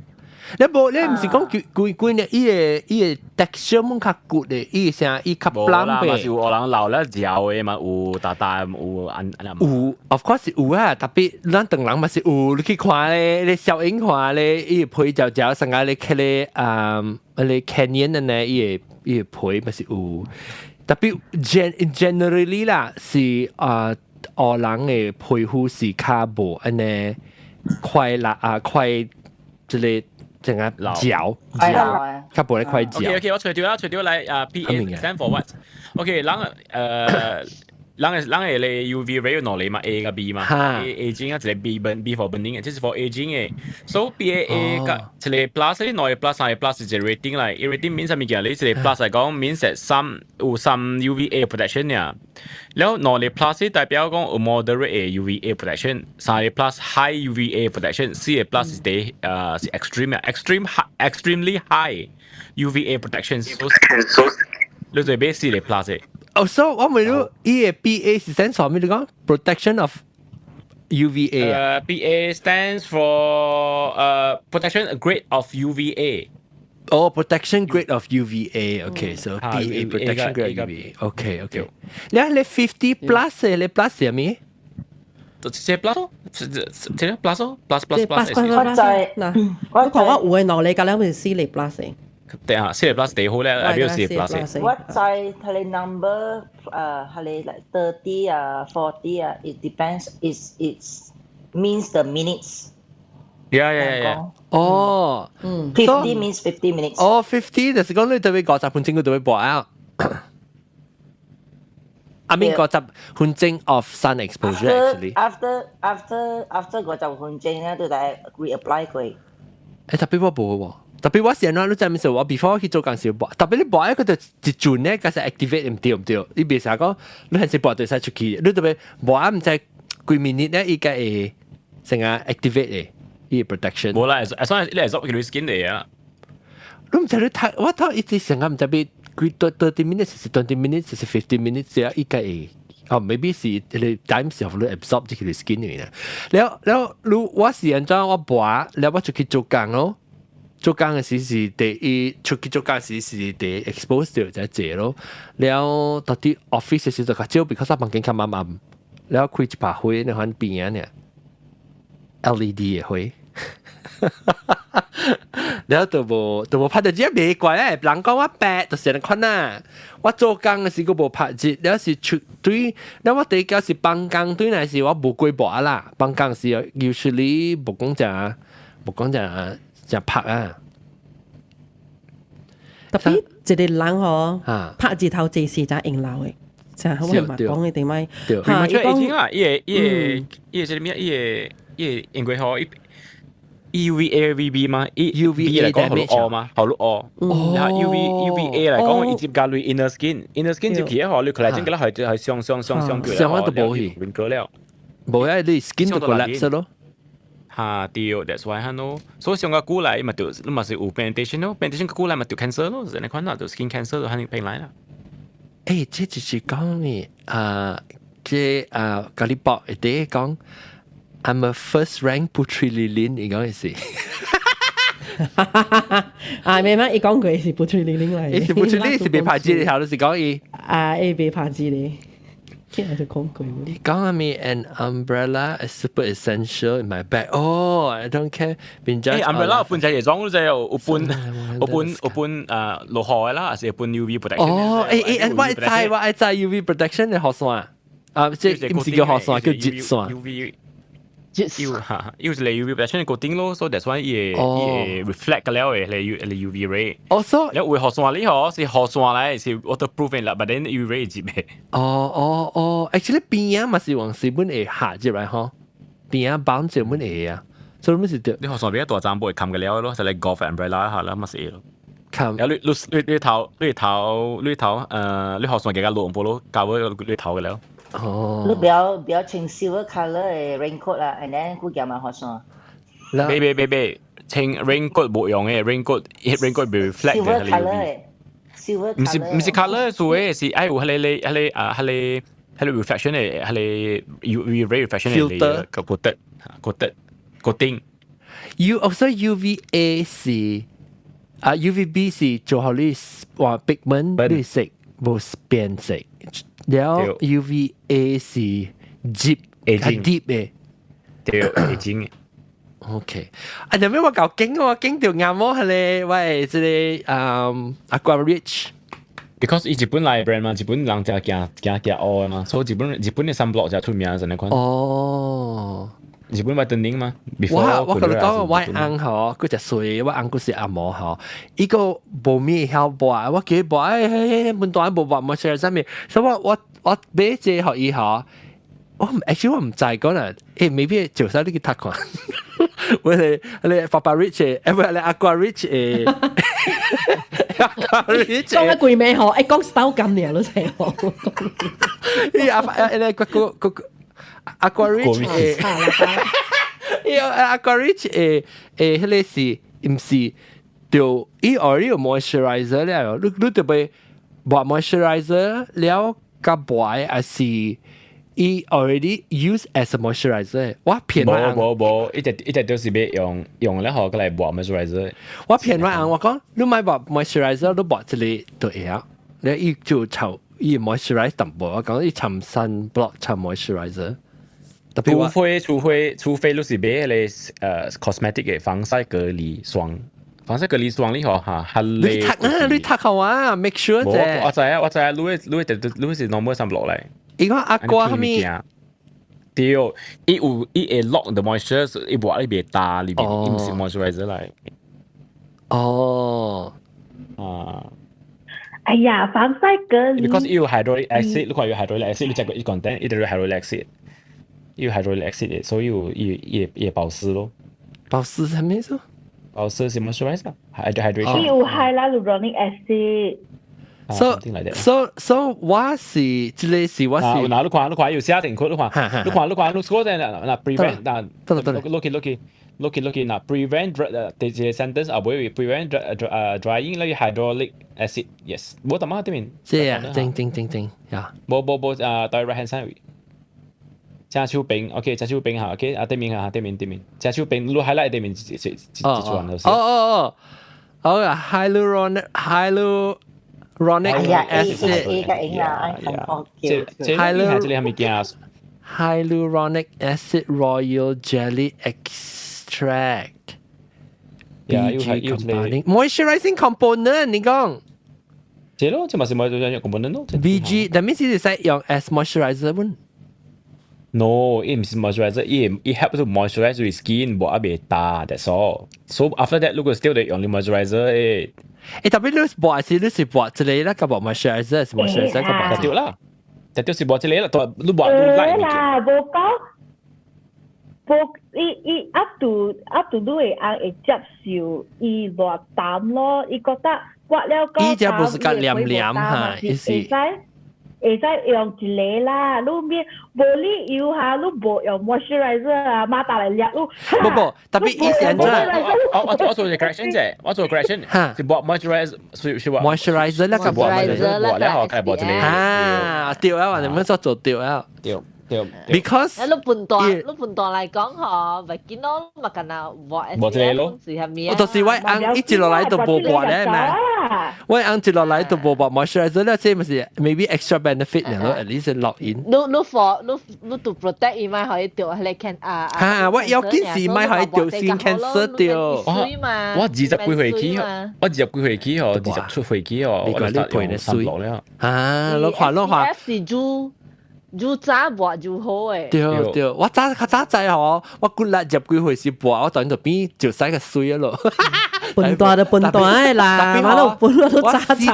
你無你毋是講叫規規咧，伊個伊個 texture 滿較骨的，伊聲伊較 plump 的。嘛是有人老了嚼的嘛，有大大有按按。有，of course 有啊，特別咱唐人嘛是有，你去看咧，你小影看咧，伊個皮嚼嚼，上個你去咧啊，你 canyon 的呢，伊個伊個皮嘛是有，特別 generally 啦，是啊，黑人的皮膚是較無按呢快啦啊快，這個。正啊嚼嚼，較無咧快嚼。 OK OK，我揣著啦，揣著來啊，P A stand for what？OK，人人嘅人嘅咧 UV ray 有兩類嘛，A 佮 B 嘛。A aging 啊，一個 B B for burning 嘅，這是 for aging 嘅。So B A A 佮一個 plus，兩個 plus 三個 plus 是一個 rating 來，伊 rating mean 啥物件？你一個 plus 來講，mean 係三有三 UVA protection 呀。了兩個 plus 代表講有 moderate UVA protection，三個 plus high UVA protection，四個 plus 是第是 extreme 啊，extreme high extremely high UVA protection。你就買四個 plus 嘅。哦，所以我問你，伊個 BA 是 stand for 咩？你講 protection of UVA 啊？BA stands for protection grade of UVA。哦，protection grade of UVA。OK，so BA protection grade of UVA。OK，OK。你你 50 plus 嘅，你 plus 係咩？就這 plus 咯，這這 plus 咯，plus plus plus。我在嗱，我講我有嘅能力，隔兩咪四個 plus 嘅。對啊，四個 plus 第好咧，代表四個 plus。我在佢哋 number 佢哋 like 30 啊 40 啊，it depends. It's means the minutes. Yeah. 哦，50 means 50 minutes。哦，50就是講你特別50分鐘，佢就會播啊。I mean 50分鐘 of sun exposure actually。 After 50分鐘咧，都得 reapply 佢。誒，特別我無喎。特別我是按怎，你知唔知？我 before 去做工時，特別你播一個就一陣咧，開始 activate 毋對毋對？你別成講，你還是播就使出去，你特別播毋知幾 minute 咧，伊個會成個 activate 的，伊個 protection。無啦，as long as 你係做佢 skin 嚟啊。你毋知你睇，我睇一直成個毋知俾幾多 30 minutes 是 20 minutes 是 50 minutes 啊，伊個會。哦，maybe 是你 time 時候你 absorb 這個 skin 嚟啦。了了，你我是按怎我播，了我出去做工咯。做工嘅時是第一出去做工時是第 expose 到就濟咯。了到啲 office 嘅時就較少，because 房間較暗暗。了開一把火，你看邊啊呢？LED 嘅火。了就無就無拍著這袂怪咧，人講我白就是按款啊。我做工嘅時閣無拍熱，了是出對，了我第一個是放工對來是我無過薄啦。放工時 usually 無講誠無講誠誠拍啊。特別一個人吼，拍日頭這時才會老的，就我嘛講的對咪？對，嚇，伊講啊，伊個伊個伊個啥物伊個伊個因為吼伊 UVA VB 嘛，UVA 來講予你烏嘛，予你烏。然後 UVA 來講，伊接加類 inner skin，inner skin 接起來，你佢來整個咧係係上上上上腳，上都無去，過了。無啊，你 skin 就 collapse 咯。嚇對，that's why 哈咯。所以上個久來嘛就你嘛是有 pigmentation 咯，pigmentation 久來嘛就 cancer 咯，就按呢款啦，就 skin cancer 就肯定變來啦。誒，這就是講你啊，這啊，咖喱博一啲講。I'm a first rank Putri Lilin，你講嘅是？啊，咩咩？伊講過是 Putri Lilin 嚟。伊是 Putri Lilin 是袂拍字的，頭就是講伊。啊，伊袂拍字咧。聽就講過。你講咩？An umbrella is super essential in my bag. Oh, I don't care. 變咗。 umbrella 半隻嘢裝就有半有半有半落雨嘅啦，還是半 UV protection。哦，誒誒，我知我知 UV protection 嘅雨傘啊，即係毋是叫雨傘，叫熱傘。 UV 要嚇，要是你 UV protection 固定咯，所以 that's why 伊會伊會 reflect 個了嘅，你 UV ray。哦，所以你會雨傘你嗬是雨傘嚟，是 waterproof 啦，but then UV ray 接嘅。哦哦哦，actually 邊仔嘛是往時本會下入來嗬，邊仔綁住本會啊，所以咪是對。你雨傘比較大張，不會冚個了咯，就嚟 golf umbrella 下啦，嘛是咯。冚。有你你你你頭你頭你頭你雨傘幾個落唔咯，教佢你頭嘅了。哦，你不要不要穿 silver color 的 raincoat 啦，and then 佢夾埋雨傘。別別別別，穿 raincoat 冇用嘅，raincoat raincoat 會 reflect 嘅。silver color 嘅，silver 唔是唔是 color 數嘅，是愛有彼個彼個啊彼個係 reflection 嘅，係 UV ray reflection 嘅個 coated coated coating。 U 哦，所以 UVA 是啊，UVB 是做好你話 pigment 綠色無變色，然後 UVA 是 deep 較 deep 嘅，對，aging 嘅。 OK，啊，後尾我搞驚我驚到啱我係咧，喂，這個Aqua Rich。 Because 伊日本來 brand 嘛，日本人就行行行學嘛，所以日本嘅 sunblock 就出名就呢款。哦，日本 whitening 嘛。我跟你講，我翁吼，佢就水，我翁佢是阿毛吼，伊個無咩曉抹，我叫伊抹，哎哎，本大無抹冇事啥物，所以我買這個予伊吼，我 actually 我唔知講啦，誒，maybe 就使你去讀看。我係你 PappaRich 誒，唔係你 Aqua Rich 誒，Aqua Rich 講一句咩嗬？誒，講手感爾都成嗬。伊阿阿你個個個 Aqua Rich 誒，伊 Aqua Rich 誒，彼個是毋是就伊 already 有 moisturizer 了，你特別抹 moisturizer 了，佮抹還是？伊 already use as a moisturizer，我騙我無無無，一直一直都是欲用用了後，閣來抹 moisturizer。我騙我翁，我講你莫抹 moisturizer，你抹這個就會啊。你伊就搽伊 moisturize 淡薄，我講伊搽 sunblock 搽 moisturizer。除非你是買彼個cosmetic 嘅防曬隔離霜，防曬隔離霜你嗬嚇，係你讀啊，你讀好啊，make sure 啫。我知啊，我知啊，你你是 normal sunblock 嚟。伊講 aqua 啥物？對，伊有伊會 lock the moisture，伊抹你袂焦裏面，伊毋是 moisturizer 嚟。哦，啊。哎呀，防曬隔離。 Because 伊有 hyaluronic acid，你看有 hyaluronic acid，你食過伊 content，伊就有 hyaluronic acid，伊有 hyaluronic acid，所以有伊伊伊保濕咯。保濕係咩意？保濕是 moisturizer，hydration。伊有 hyaluronic acid。 So 我是這個是我是。嗱，你看你看有寫定佢，你看你看你看你嗰陣嗱嗱 prevent 嗱，得得得，look look look look 嗱 prevent 第一個 sentence 後尾 prevent drying 咧 hyaluronic acid，yes，無淡仔對面。這啊，正正正正，呀。無無無啊，對 right hand side 位。正手邊，OK，正手邊嚇，OK，啊對面嚇，對面對面，正手邊，你 highlight 對面一一一一串就是。哦哦哦，好啊，hyaluronic hyaluronic acid。 A 個影啊，這這這這係物件？Hyaluronic acid royal jelly extract。BG compounding moisturizing component 你講。這咯，這嘛是 moisturizing component 咯。 BG，that means 是使用 as moisturizer 本。 No，伊毋是 moisturizer，伊伊 help to moisturize your skin，無啊袂焦，that's all。So after that，如果 still 得用你 moisturizer 誒。誒，特別你抹是你是抹這個啦，個抹 moisturizer 是 moisturizer 個抹。對啦，就就是抹這個啦，你抹你 light 啦，無講，無伊伊 up to 你會翁會接受伊偌淡咯，伊覺得抹了講，伊這不是較黏黏哈，伊是。會使用一個啦，你免無理由哈，你無用 moisturizer 啊，馬達來掠你。不不，特別意思係我做 correction 啫，我做 correction，是抹 moisturizer 是是話 moisturizer 那個 moisturizer 抹了後，開抹一個。啊，對啊，你們說做對啊。對。對，because 你你判斷來講嗬，咪見到咪近啊，抹抹這個咯，是係咩我就是我翁一直落來都無抹咧嘛，我翁一落來都無抹 moisturizer 咧，這咪是 maybe extra benefit 咯，at least 落 in。你你 for 你你 to protect 伊咪可以掉迄個 can 啊。嚇！我要緊是咪可以掉 skin cancer 掉。我20幾歲起，我20幾歲起哦，27歲起哦，我就用三落了。啊，你看你看。是煮。愈早抹愈好誒。對對，我早較早知吼，我骨力十幾歲時抹，我當就變就使個水咯。笨蛋就笨蛋的啦，我都本我都早知。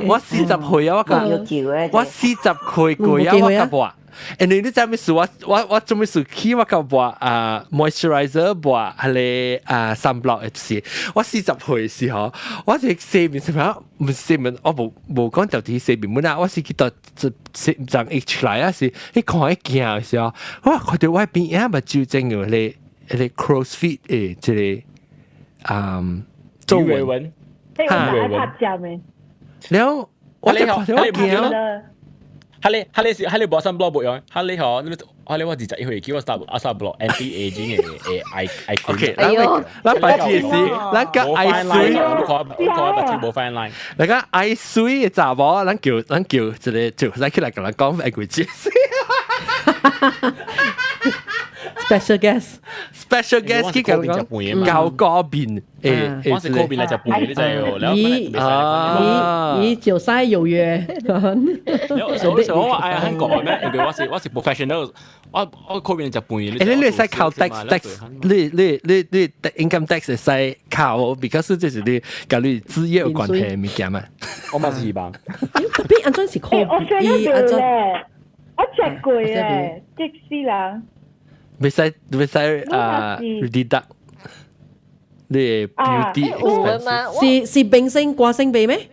我40歲啊，我講我40歲過啊，我甲抹。誒，你知咩事？我做咩事起我甲抹啊 moisturizer 抹彼個啊 sunblock 的是，我四十歲時候，我是洗面什麼？毋是洗面，我無講到底洗面本啊，我是去到這這一出來啊，是你看彼鏡的時候，我看著我邊仔目睭前有彼個 crow's feet 的這個皺紋，哈，拍針的。然後我就看著我鏡。哈你哈你是哈你無 sunblock 無用，哈你嗬，你哈你我21歲叫我 start 我 start block anti aging 嘅嘅 eye eye cream。 OK，咱咱白痴是，咱個愛水，我看白痴無 fine line。那個愛水嘅查某，咱叫咱叫一個就咱起來共人講愛貴節。 Special guest， special guest 去共人講教嗰邊，誒，我是嗰邊嚟食飯，你知哦。伊伊伊就使有約。所以我話哎呀，香港咩？因為我是 professional，我我嗰邊食飯。誒，你你使扣 tax tax，你你你你 income tax 會使扣，because 這是你佮你職業有關係嘅物件嘛。我嘛是希望。特別按怎是扣？我伊按怎？我食過誒，激死人。袂使袂使啊，deduct 你 beauty expenses 是是明星歌星俾咩？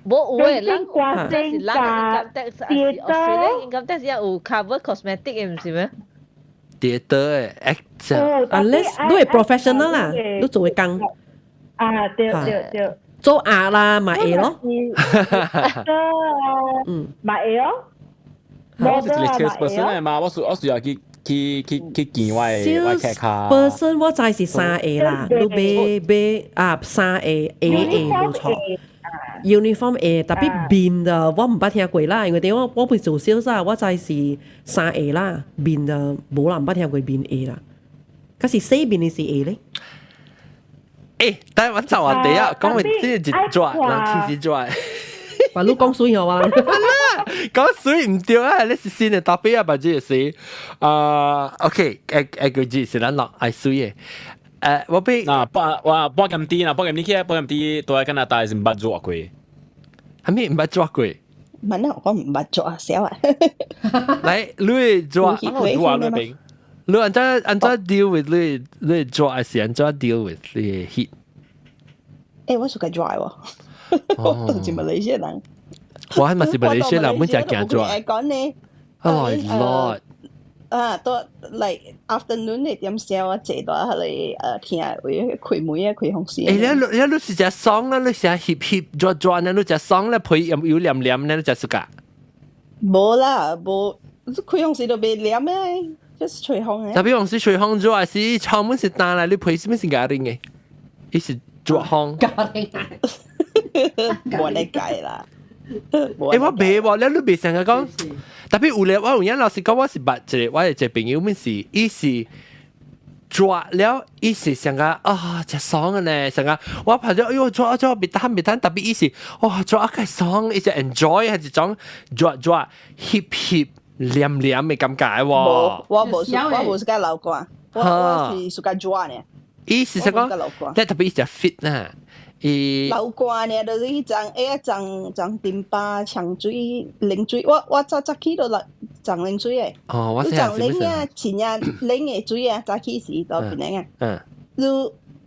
無有誒，咱歌星加 tax Australia income tax 有 cover cosmetic 嘅，毋是咩？跌得誒，unless 你係 professional 啦，你做嘅工。啊，對對對。做鴨啦，咪會咯。嗯，咪會咯。我是一個 sales person 嚟嘛，我需要去去去去見我的我的卡。 person 我知是三個啦，你買買啊三個 A A 無錯。uniform 會，特別面的我毋捌聽過啦，因為點我我不是做銷售，我知是三個啦，面的無人捌聽過面會啦。可是洗面的是會咧。欸，等我走啊，第一講明這一轉，人天是轉。話你講水好啊？講水毋對啊！你是新的 topic 啊，或者是啊？OK，下下個字是咱落愛水的。誒，我俾嗱，半我半咁啲啦，半咁啲起，半咁啲都喺加拿大是毋捌做過。係咪毋捌做過？問啊，我毋捌做啊，少啊。來，你做，做啊，你邊？你按怎按怎 deal with 你你做還是按怎 deal with 你 heat？誒，我屬個 dry 喎，我都是馬來西亞人。我係咪是馬來西亞人？每隻驚 dry。講呢？Oh my lord！啊，到 like afternoon 你點燒啊？坐到係嚟誒聽會開門啊，開風扇。誒，你你你是食爽啦，你食翕翕轉轉咧，你食爽咧，皮又又黏黏咧，你食暑假？無啦，無開風扇都袂黏咩，就是吹風嘅。特別風扇吹風咗，還是窗門是單來，你皮是咩是家庭嘅？伊是熱風。家庭。無理解啦。欸，我袂喎，你你袂成日講，特別有咧，我有影老實講，我是捌一個，我一個朋友，面是伊是熱了，伊是上個啊，真爽嘅呢，上個我拍咗，哎喲，熱熱別等別等，特別伊是哇，熱啊個爽，伊是 enjoy 係一種熱熱翕翕黏黏嘅感覺喎。無，我無我無是個流汗，我我是屬個熱呢。伊是啥講？但特別伊食 fit 啦。伊流汗呢，就是彼陣哎種種丁巴長水冷水，我我早早起都來種冷水的。哦，我知啊。種冷啊，前日冷的水啊，早起時都變冷啊。嗯。你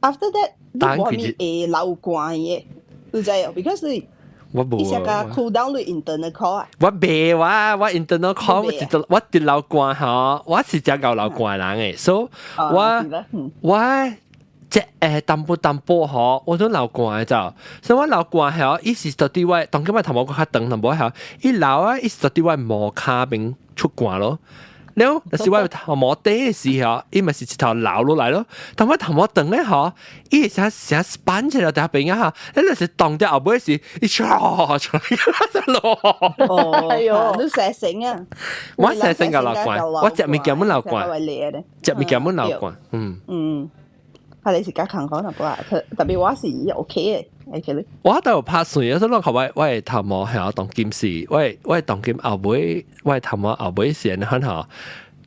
after that，你無咪會流汗的，你知哦？Because 你我無。伊是個 cool down 你 internal 口啊。我袂我我 internal 口，我一我直流汗吼，我是真𠢕流汗的人誒，所以我我。即誒淡薄淡薄吼，我都流汗的就，所以我流汗吼，伊是到底我當今我頭毛較長淡薄吼，伊流啊，伊是到底我毛骹邊出汗咯。了，但是我頭毛短的時候，伊咪是一頭流落來咯。當我頭毛長咧吼，伊會成成 sponge 起來在邊啊哈，你若是凍掉後尾時，伊唰出來落。哦，哎喲，你成成啊！我成成個流汗，我食物件本流汗，食物件本流汗，嗯。嗯。係你是較艱苦淡薄啊，特特別我是 OK 嘅，actually。我都有拍水，我諗我我的頭毛係當今是，我我當今後尾，我的頭毛後尾是安怎吼，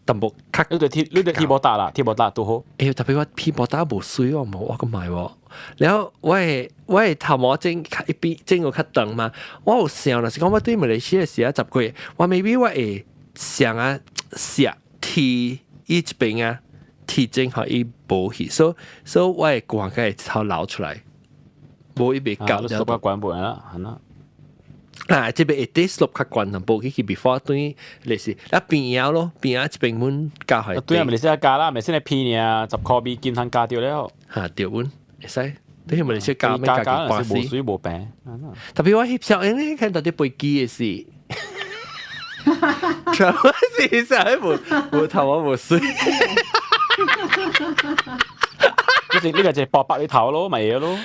淡薄較。你對鐵你對鐵無打啦，鐵無打拄好。欸，特別我皮無打無水哦，無我閣買喎。然後我的我的頭毛整較一邊整個較長嘛，我有想若是講我對馬來西亞時啊十幾，我 maybe 我會想啊寫剃伊這邊啊。剃整予伊無去，所以所以我會汗會頭流出來，無伊袂夠。你 slope 較懸無啦，係啦。啊，這邊會啲 slope 較懸，淡薄去去 before 對類似，啊邊仔咯，邊仔這邊阮加開。對啊，咪是加啦，咪先係便宜啊，10塊美金通加掉了。嚇對阮會使，對咪是加咩加加無水無平。特別我翕相影咧，看到啲飛機的事。travel 是實無無頭毛無水。呢個就係薄白你頭咯，咪嘢咯。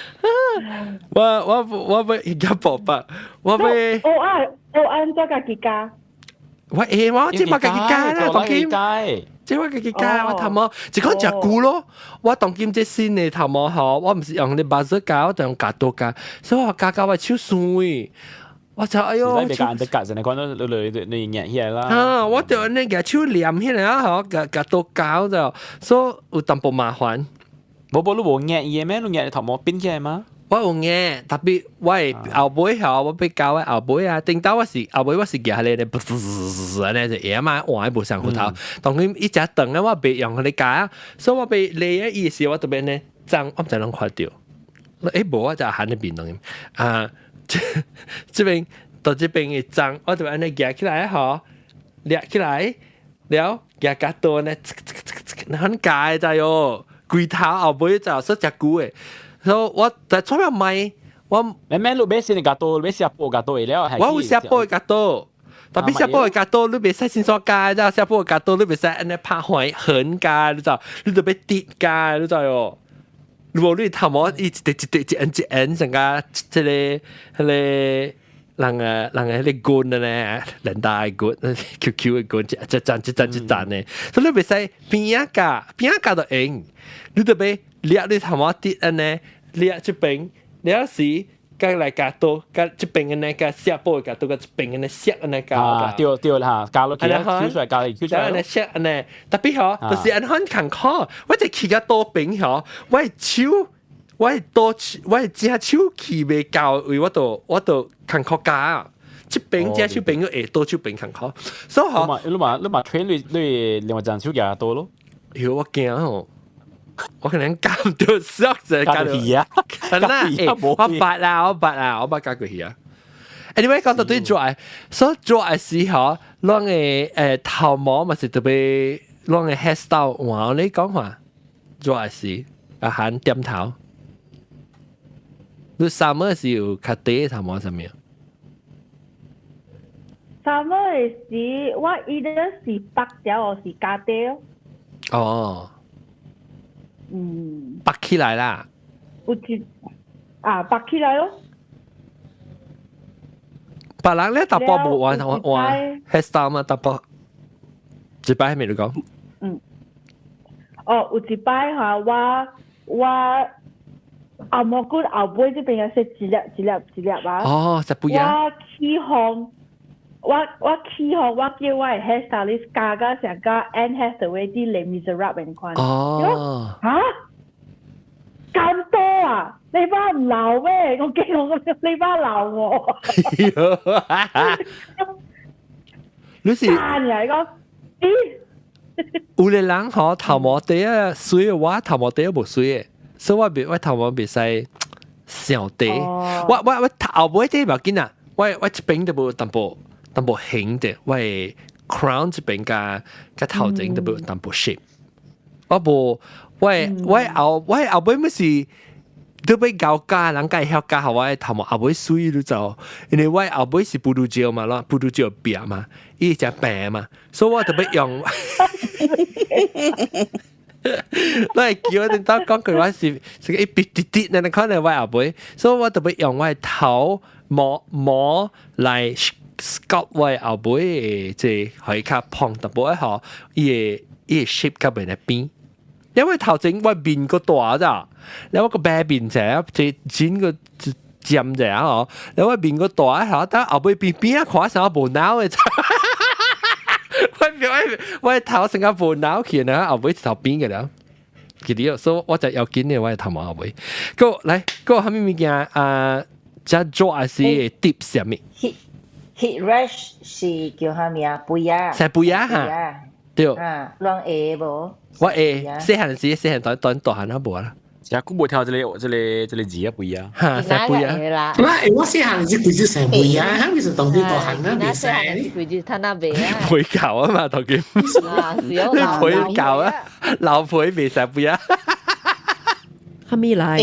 我我欲而家薄白，我欲。我啊，我按怎家己加？我會，我這嘛家己加啦，當今。這我家己加，我頭毛，一講食久咯。我當今這新的頭毛吼，我毋是用咧把子加，我就用鉸刀鉸，所以我鉸到我手酸。我就哎喲，你別夾夾陣，你講到你你你熱起來啦。啊，我就按呢個手黏起來啊，吼，鉸鉸刀鉸就，所以有淡薄麻煩。無無你無熱伊咩？你熱頭毛變起來嗎？我有熱，特別我的後尾吼，我欲鉸我後尾啊，頂到我是後尾我是舉咧咧，按呢就會嘛，換無相骨頭。當佢一隻長啊，我袂用佢鉸啊，所以我欲勒啊，伊時我特別呢，髒，我毋知攏看著。欸，無我就行咧邊當啊。這邊到這邊的髒，我就按呢舉起來吼，掠起來，了舉較多呢，很鉸的喲，規頭後尾就說食久的，所以我在出面買，我你咩你買先鉸刀，買寫布鉸刀的了，我有寫布的鉸刀，特別寫布的鉸刀，你袂使先煞鉸，然後寫布的鉸刀你袂使按呢拍橫橫鉸，你知，你就欲直鉸，你知喲。如果你頭毛一滴一滴一按一按，成個這個彼個人個人個彼個棍咧，人大的棍，QQ 的棍，一一盞一盞一盞的，所以你袂使邊仔鉸，邊仔鉸就用，你就欲掠你頭毛直按呢，掠這邊，了時。佮來鉸刀，佮這邊按呢，佮寫布鉸刀，佮這邊按呢寫按呢鉸。啊，對對啦，鉸落去，抽出來鉸，抽出來。按呢寫按呢，特別吼，就是按款艱苦。我一去到刀邊吼，我的手，我的刀，我的隻手去袂到位，我就艱苦鉸。這邊隻手邊個下刀手邊艱苦，所以吼，你嘛 train 你你另外隻手舉刀咯。喲，我驚吼。我可能鉸毋著索者，鉸去啊！真啊，我捌啦，我捌啦，我捌鉸過去啊。Anyway，講到對熱，所以熱的時候，咱的頭毛嘛是特別，咱的 hairstyle 換你講話，熱的時啊喊點頭。你 summer 時有較短頭毛啥物？ summer 的時，我 either 是白條，抑是加短。哦。嗯，拔起來啦！有一啊，拔起來咯。別人咧，淡薄無換換 hairstyle 嘛，淡薄一擺係咪你講？嗯。哦，有一擺哈，我我後毛骨後尾這邊有一粒一粒一粒啊。哦，十不一。我起哄，我我起哄，我叫我的 hairstylist 鉸甲成個 Anne Hathaway 佇 Les Misérables 款。哦。嚇？咁多啊！你把唔鬧咩？我驚我咁樣，你把鬧我。你是？嚟講，咦？有的人吼頭毛短啊水，我頭毛短無水的，所以我袂我頭毛袂使傷短。我我我後尾短無要緊啊，我我這邊就無淡薄淡薄形的，我的 crown 這邊佮佮頭前都無淡薄 shape。我無我我後我後尾毋是。都欲𠢕鉸，人家會曉鉸予我的頭毛後尾水你知無？因為我後尾是葡萄酒嘛，咯葡萄酒壁嘛，伊誠平嘛，所以我特別用。你會記我頂當講句話是是個一筆滴滴，那你看到我後尾，所以我特別用我的頭毛毛來 sculpt 我的後尾，這可以較胖淡薄仔吼，伊的伊的 shape 較袂來變。因為頭前我面閣大咋，然後我個白面者，這剪個尖者吼，然後我面閣大吼，但後尾邊邊仔看啥無腦的，我我我頭成個無腦去呢，後尾頭變個了，記得，所以我就要緊的我的頭毛後尾。閣來，閣啥物物件啊？這熱是 tips 啥物？Heat heat rash 是叫啥物啊？肥仔。是肥仔哈？對。啊，攏會無？我會細漢時，細漢短短大漢仔無啦。食久無聽這個這個這個字啊，肥仔。哈，生肥仔。我我細漢時規隻生肥仔，哈，其實當啲大漢啊，袂使。規隻攤那袂啊。肥狗啊嘛，當佢。啊，是哦，你肥狗啊，老肥袂使肥仔。哈咪來？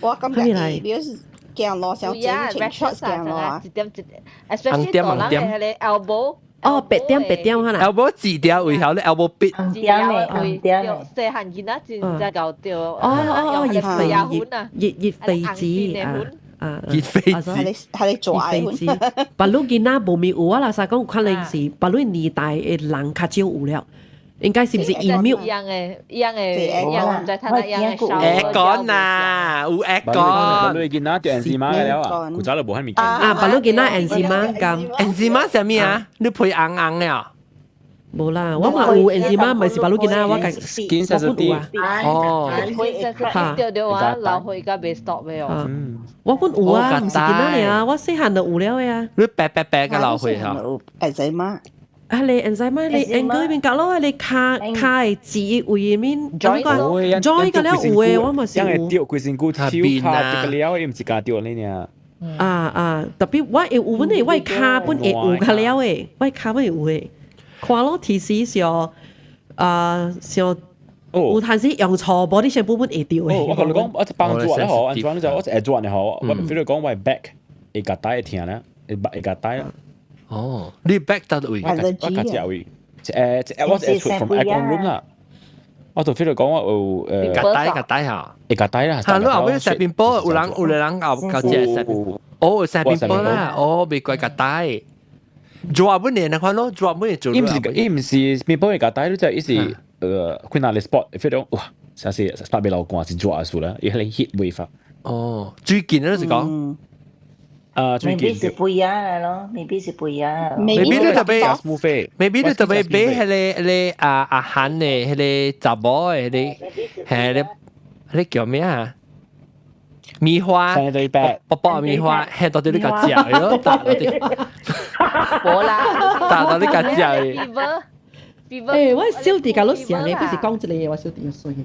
我感覺會，比如是行路小整穿 shorts 行路啊。一點一點，especially 大人的彼個 elbow。哦，白點白點可能。 elbow 字條位後咧，elbow 筆。紅點嘅，紅點嘅。細漢囡仔真正𠢕著。哦哦哦，熱痱熱熱痱子啊啊！熱痱子。係你做熱痱子。別魯囡仔無咪有啊啦，實講有可能是別魯年代的人較少有了。應該是唔是 immune？一樣嘅，一樣嘅，一樣唔知睇得一樣嘅。 aircon 啊，有 aircon。別魯囡仔著 eczema 嘅了啊，古早就無遐物件。啊，別魯囡仔 eczema 咁。 eczema 啥物啊？你皮紅紅的啊？無啦，我嘛有 eczema，唔是別魯囡仔，我家我本有啊。哦。嚇！對對啊，老歲甲袂 stop 嘅哦。我本有啊，唔是囡仔爾，我細漢就有了的啊。你白白白嘅老歲嚇？eczema。啊，你 eczema 你 ankle 邊隔咯，你跤跤的字位面，join 個了有的，我嘛是有。因為掉規身軀手跤掉個了，伊毋是跤掉你爾。啊啊，特別我會有本的，我跤本會有較了的，我跤本會有的。看咯，提示上啊上有陣時用錯 body shampoo 本會掉的。我同你講，我幫助咧嗬，安怎就我會做咧嗬，我比如講我 back 會夾帶會疼咧，會會夾帶。哦，你 back 佗位？我夾隻位，我是出 from aircon room 啦。我就 feel 到講我有夾帶夾帶嚇，會夾帶啦。嚇，你後尾食麵包有人有人後夾隻食，哦食麵包啦，哦袂怪夾帶。做本年那款咯，做本做。伊毋是伊毋是麵包會夾帶，你就伊是佢那裡 spot feel 到哇，啥是特別流汗是熱數啦，伊係 heat wave。哦，最近咧是講。啊，最近 maybe 是不一樣咯，maybe 是不一樣。 maybe 你特別，maybe 你特別買彼个彼个啊啊韓的彼个查某的彼个，彼个彼个叫咩啊？棉花，薄薄棉花，係到底你共食咯，打到底。無啦，打到你共食的。誒，我小弟共你成嘅，不是講這個，我小弟有衰嘅。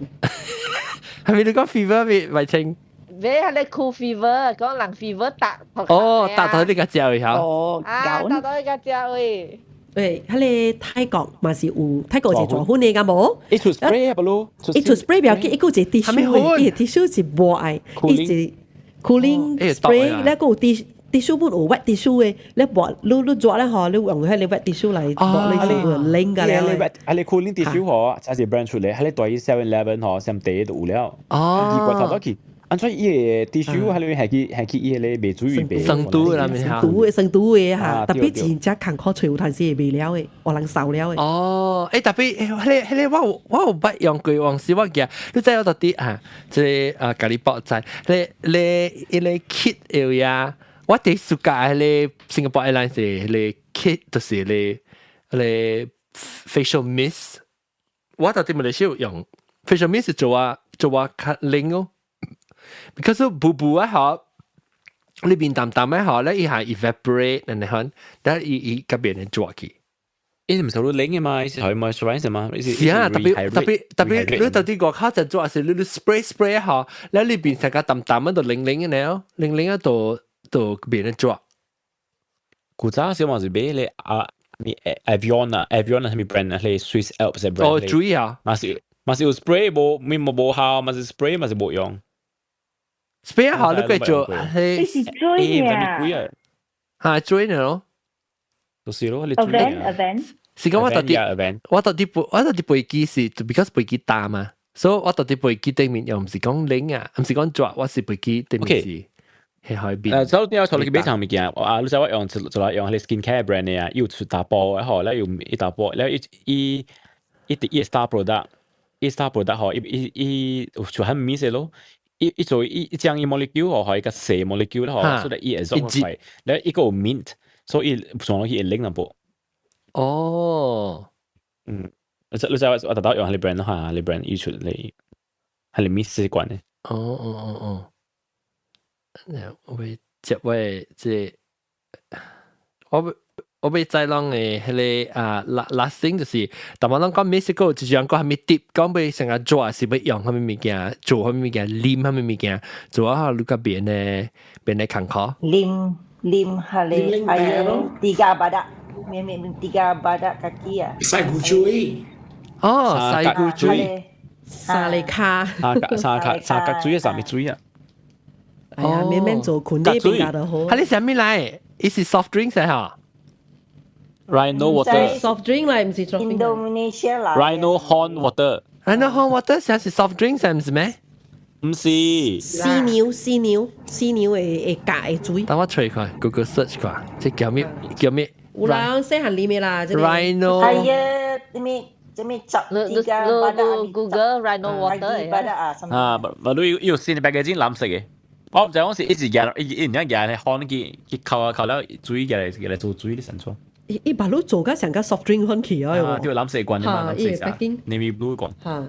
係咪你講 fever 未未清？咩係你 cool fever，講人 fever 打。哦，打到你共食的嚇。哦，啊，打到你共食喂。對，彼個泰國嘛是有，泰國是大款的，敢無？伊出 spray 啊，不咯？伊出 spray 不要緊，伊閣有一個 tissue，伊個 tissue 是無愛，伊是 cooling spray，咧閣有 tissue 本有 wet tissue 的，你抹你你熱咧吼，你用彼個 wet tissue 來抹，你是會冷㗎咧。啊，你 cooling tissue 吼，才是 brand 出來，彼個大 7-Eleven 吼，上地就有了。哦。伊過頭到去。安怎伊個 tissue 係你係去係去伊個袂注意白。成都啦，成都的成都的嚇，特別真正艱苦揣有陣時會袂了的，有人受了的。哦，欸，特別彼個彼個我有我有捌用過，往時我記，你知我到底啊，這個啊，共你報知，你你彼個 kit 有呀？我佇暑假彼個 Singapore Airlines 的彼個 kit 就是彼個彼個 facial mist，我到底馬來西亞用 facial mist 做啊做啊較靈哦。because 布布啊嗬，你面淡淡嘅嗬咧，伊係 evaporate，人哋看，但係伊伊嗰邊嘅做去。伊毋是你冷嘅嘛，伊是可以 moisturize 嘛，是啊，特別特別特別，你到底外口就做是你你 spray spray 嗬，咧裏邊成個淡淡喺度冷冷嘅咧，冷冷喺度度變嘅做。古早時我是買咧啊，咪 Evian 啊，Evian 係咪 brand 啊？係 Swiss Alps 嘅 brand。哦，注意啊！嘛是嘛是有 spray 無，咪無無效，嘛是 spray 嘛是無用。 spray 好，你可以做。這是水啊！嚇，水呢咯，就是咯，你 Avene Avene 是講我到底我到底我到底飛機是，because 飛機大嘛，所以我到底飛機頂面又毋是講冷啊，毋是講熱，我是飛機頂面是喺海邊。所以我坐你去買場物件，啊，你知我用就來用彼個 skin care brand 的啊，伊有出大包的吼，了有一大包，了伊伊伊伊 star product，伊 star product 吼，伊伊伊有出很明顯咯。伊伊做伊伊將伊 molecule 吼，係一個細 molecule 吼，所以伊會送快。了伊個有 mint，所以上落去會冷淡薄。哦，嗯，你知你知我我特登用彼個 brand 哈，彼個 brand 伊出嚟係 mist 罐的。哦哦哦哦，我會接我這我我欲知攏的彼個啊，last thing 就是，逐擺攏講 Mexico 就是講啥物 tip，講欲成個做是欲用啥物物件，做啥物物件，啉啥物物件，做啊你較變的變的艱苦。啉啉彼个 air tiga badak, memang tiga badak kaki 啊。西骨水。哦，西骨水。沙利卡。沙格沙格沙格水啊，啥物水啊？哎呀，免免做困呢邊家就好。係你啥物來？伊是 soft drink 噻吼。Rhino water soft drink 嚟，唔是 soft drink。 Indonesia 嚟。 Rhino horn water。 Rhino horn water 成是 soft drink 係唔是咩？唔是。犀牛犀牛犀牛嘅嘅格嘅水。等我揣看，Google search 看，這叫咩？叫咩？有人細漢啉的啦，這個。 Rhino。係啊，咩？這咩十你你你 Google Rhino water 啊？啊，唔唔，你有新 packaging 藍色嘅。我唔知我是一直夾，一一唔夾咧，看佢佢扣啊扣了水夾嚟夾嚟做水的神裝。伊伊把路做甲成個 soft drink 款去啊！啊，對，藍色罐嘛，藍色 navy blue 罐。嚇。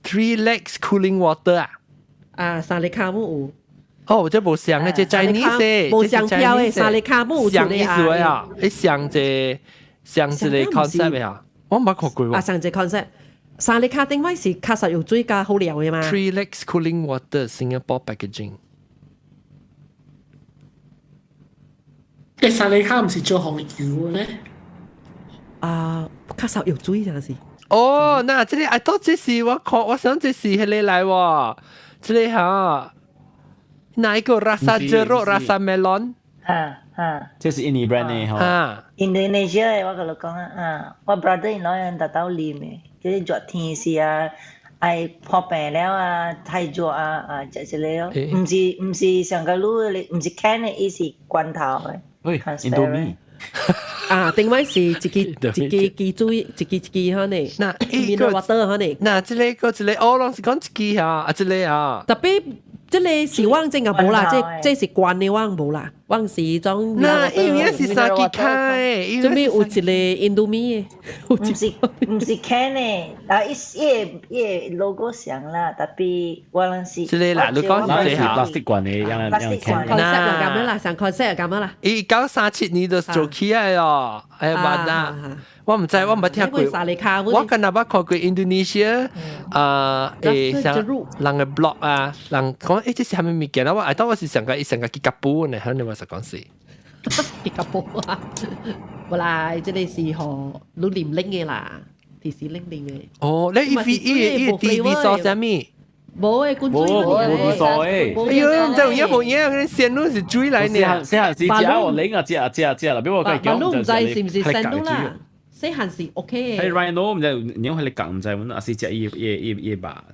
Three Legs cooling water 啊！啊，三个跤姆有。哦，這無像嘅，這 Chinese 嘅，無相標嘅，三个跤姆有像意思嘅啊！你像這像這個 concept 嘅啊，我冇看過喎。啊，像這 concept，三个跤頂位是確實有水加好料嘅嘛。 Three Legs cooling water Singapore packaging。誒，三个跤唔是做紅油嘅咩？啊，確實有水真是。哦，那這個 I thought 這是我看，我想這是彼個來喎，這個哈，哪一個 rasa jeruk rasa melon？啊啊！這是印尼 brand 呢，吼。啊，Indonesia 嘅我共你講啊，啊，我 brother in law 人特鬥啉嘅，這個熱天時啊，愛破病了啊，太熱啊，啊，食一個咯，毋是毋是上個滷，毋是 can 的，伊是罐頭的。喂，Indomie。啊，定位是一支一支支水，一支一支可能。那 mineral water 可能。那這個個這個，哦，攏是講一支啊，啊，這個啊。特別這個是我真個無啦，這這是罐的我無啦，我是種。那因為是三支開，這邊有一個印度米的，毋是毋是 can 的，啊，伊伊伊 logo 像啦，特別我攏是。這個啦，你講是這下 plastic 罐的，樣樣 can。 concept 就咁樣啦，上 concept 就咁樣啦。 1937年就做起來咯，哎呀，那我毋知，我毋捌聽過。我敢若捌看過 Indonesia 啊，誒，像人的 blog 啊，人講誒，這是啥物物件啊？我 I thought 我是上個伊上個去甲布呢，可能我是講是。去甲布啊！無啦，這個是予你啉冷的啦，就是冷啉的。哦，你伊伊伊伊味素啥物？無誒，滾水無味素誒。哎呦，唔知有影無影，嗰啲鮮乳是水來呢。細漢時食我冷啊，食食食啦，比我計講。唔知是唔是鮮乳啦？細漢是 OK 係 Rhino 唔知，你係你講唔知，阮阿是食伊伊伊伊吧。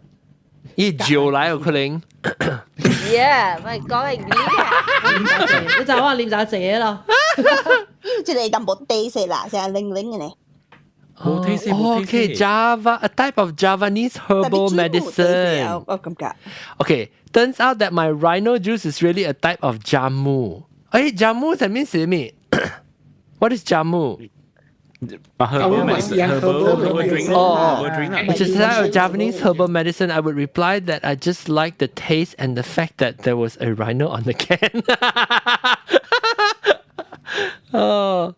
伊酒來有可能。 Yeah，咪講係你啊！你就話啉就謝咯。這個淡薄 taste 啦，成冷冷嘅呢。 Okay, Java, a type of Javanese herbal medicine. 我感覺。 Okay, turns out that my rhino juice is really a type of jamu. 誒，jamu 係咩什麼？What is jamu? Herbal medicine, herbal drink. Oh, drink. Which is a type of Javanese herbal medicine. I would reply that I just like the taste and the fact that there was a rhino on the can. 哦。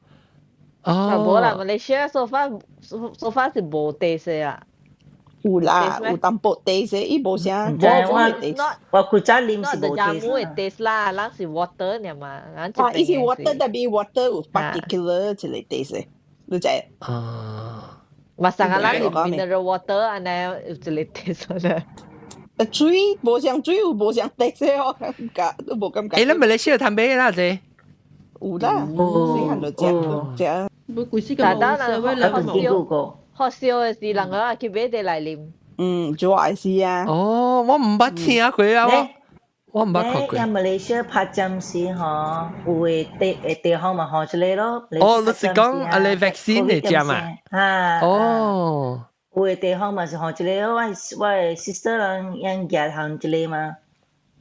哦，無啦，馬來西亞 so far so far 是無 taste 啊。有啦，有淡薄 taste，伊無啥。無我我古早啉是無 taste。jamu 的 taste 啦，咱是 water 爾嘛。啊，伊是 water，特別 water 有 particular 一個 taste，你知？啊。嘛，上個咱是 mineral water，按呢有一個 taste 咧。水無像水有無像 taste 我感覺都無感覺。誒，你馬來西亞談咩啦？這？有啦，細漢就食食。但當人學燒，學燒的時，人個去買啲來啉。嗯，就係是啊。哦，我毋捌聽過啊，我我毋捌看過。喺馬來西亞拍針時吼，有的地的地方嘛予一個咯。哦，你是講啊你 vaccine 的針啊？啊。哦。有的地方嘛是予一個，我我的 sister 人𪜶舉予一個嘛。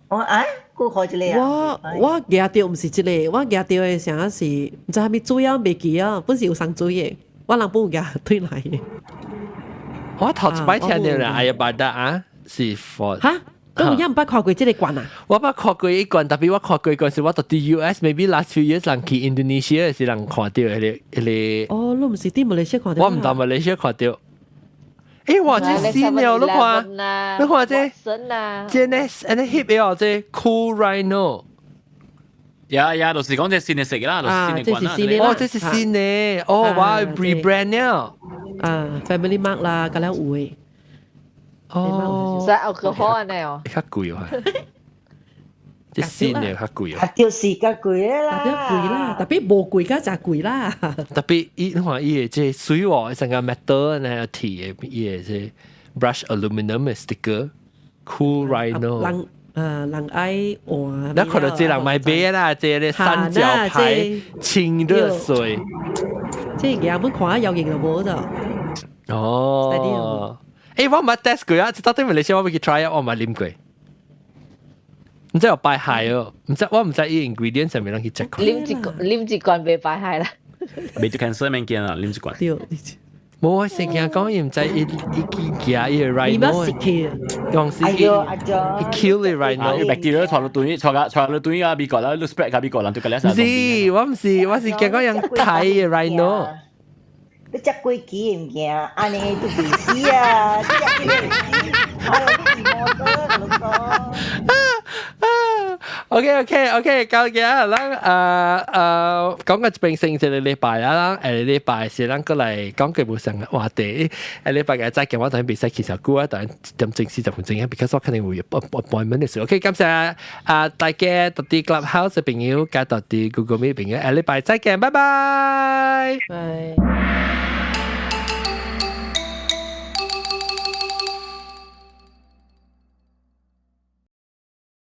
我啊，閣予一個啊！我我舉著毋是這個，我舉著的啥是毋知啥物水啊，袂記啊，本是有送水的，我人本有舉退來的。我頭一擺聽著啦，哎呀，巴達啊，是 for 哈？你有影毋捌看過這個罐啊？我捌看過一罐，特別我看過一罐是我佇 US，maybe last few years 人去 Indonesia 是人看著彼個彼個。哦，你毋是佇馬來西亞看著？我毋佇馬來西亞看著。欸，哇！這新了，你看，你看這，這呢，按呢翕的哦，這 Cool Rhino。呀呀，就是講這新的色啦，就是新的罐啦。哦，這是新的，哦，哇，rebrand 了。啊，Family Mart 啦，咁樣有的。哦，是 alcohol 呢哦。較貴哦。這新的較貴哦。啊，就是較貴啦。特別貴啦，特別無貴較誠貴啦。特別伊你看伊的這水喎，成個 metal 呢鐵的，伊的這 brush aluminum 的 sticker，cool rhino。人啊，人愛換。你看到這人買買啦，這個三角牌清熱水。這個本看有型就無就。哦。欸，我冇 test 過啊，到底馬來西亞我未去 try 啊，我冇啉過。唔知有排害哦，唔知我唔知伊 ingredient 上面攏去 check。啉一罐袂排害啦。未得 cancer 物件啦，啉一罐。對。冇我成日講伊唔知伊伊去行伊個 rhino，用是哎呦，阿伊 kill 你 rhino。 bacteria 傳到對，傳到傳到對啊，美國啦，你 spread 到美國人就個咧。唔是，我唔是，我是驚講人睇嘅 rhino。你食過幾物件，按呢都袂死啊！食幾個會死，哎呦，你是摩托，我講。 OK，夠嘅，咱講個變成一個禮拜啊，咱下禮拜是咱過來講個無相嘅話題。下禮拜嘅再見，我等袂使去小久啊，等1點鐘40分鐘啊，because 我肯定會有 appointment 嘅事。OK，感謝啊大家到啲 Clubhouse 嘅朋友，加到啲 Google Meet 朋友，下禮拜再見，拜拜。拜。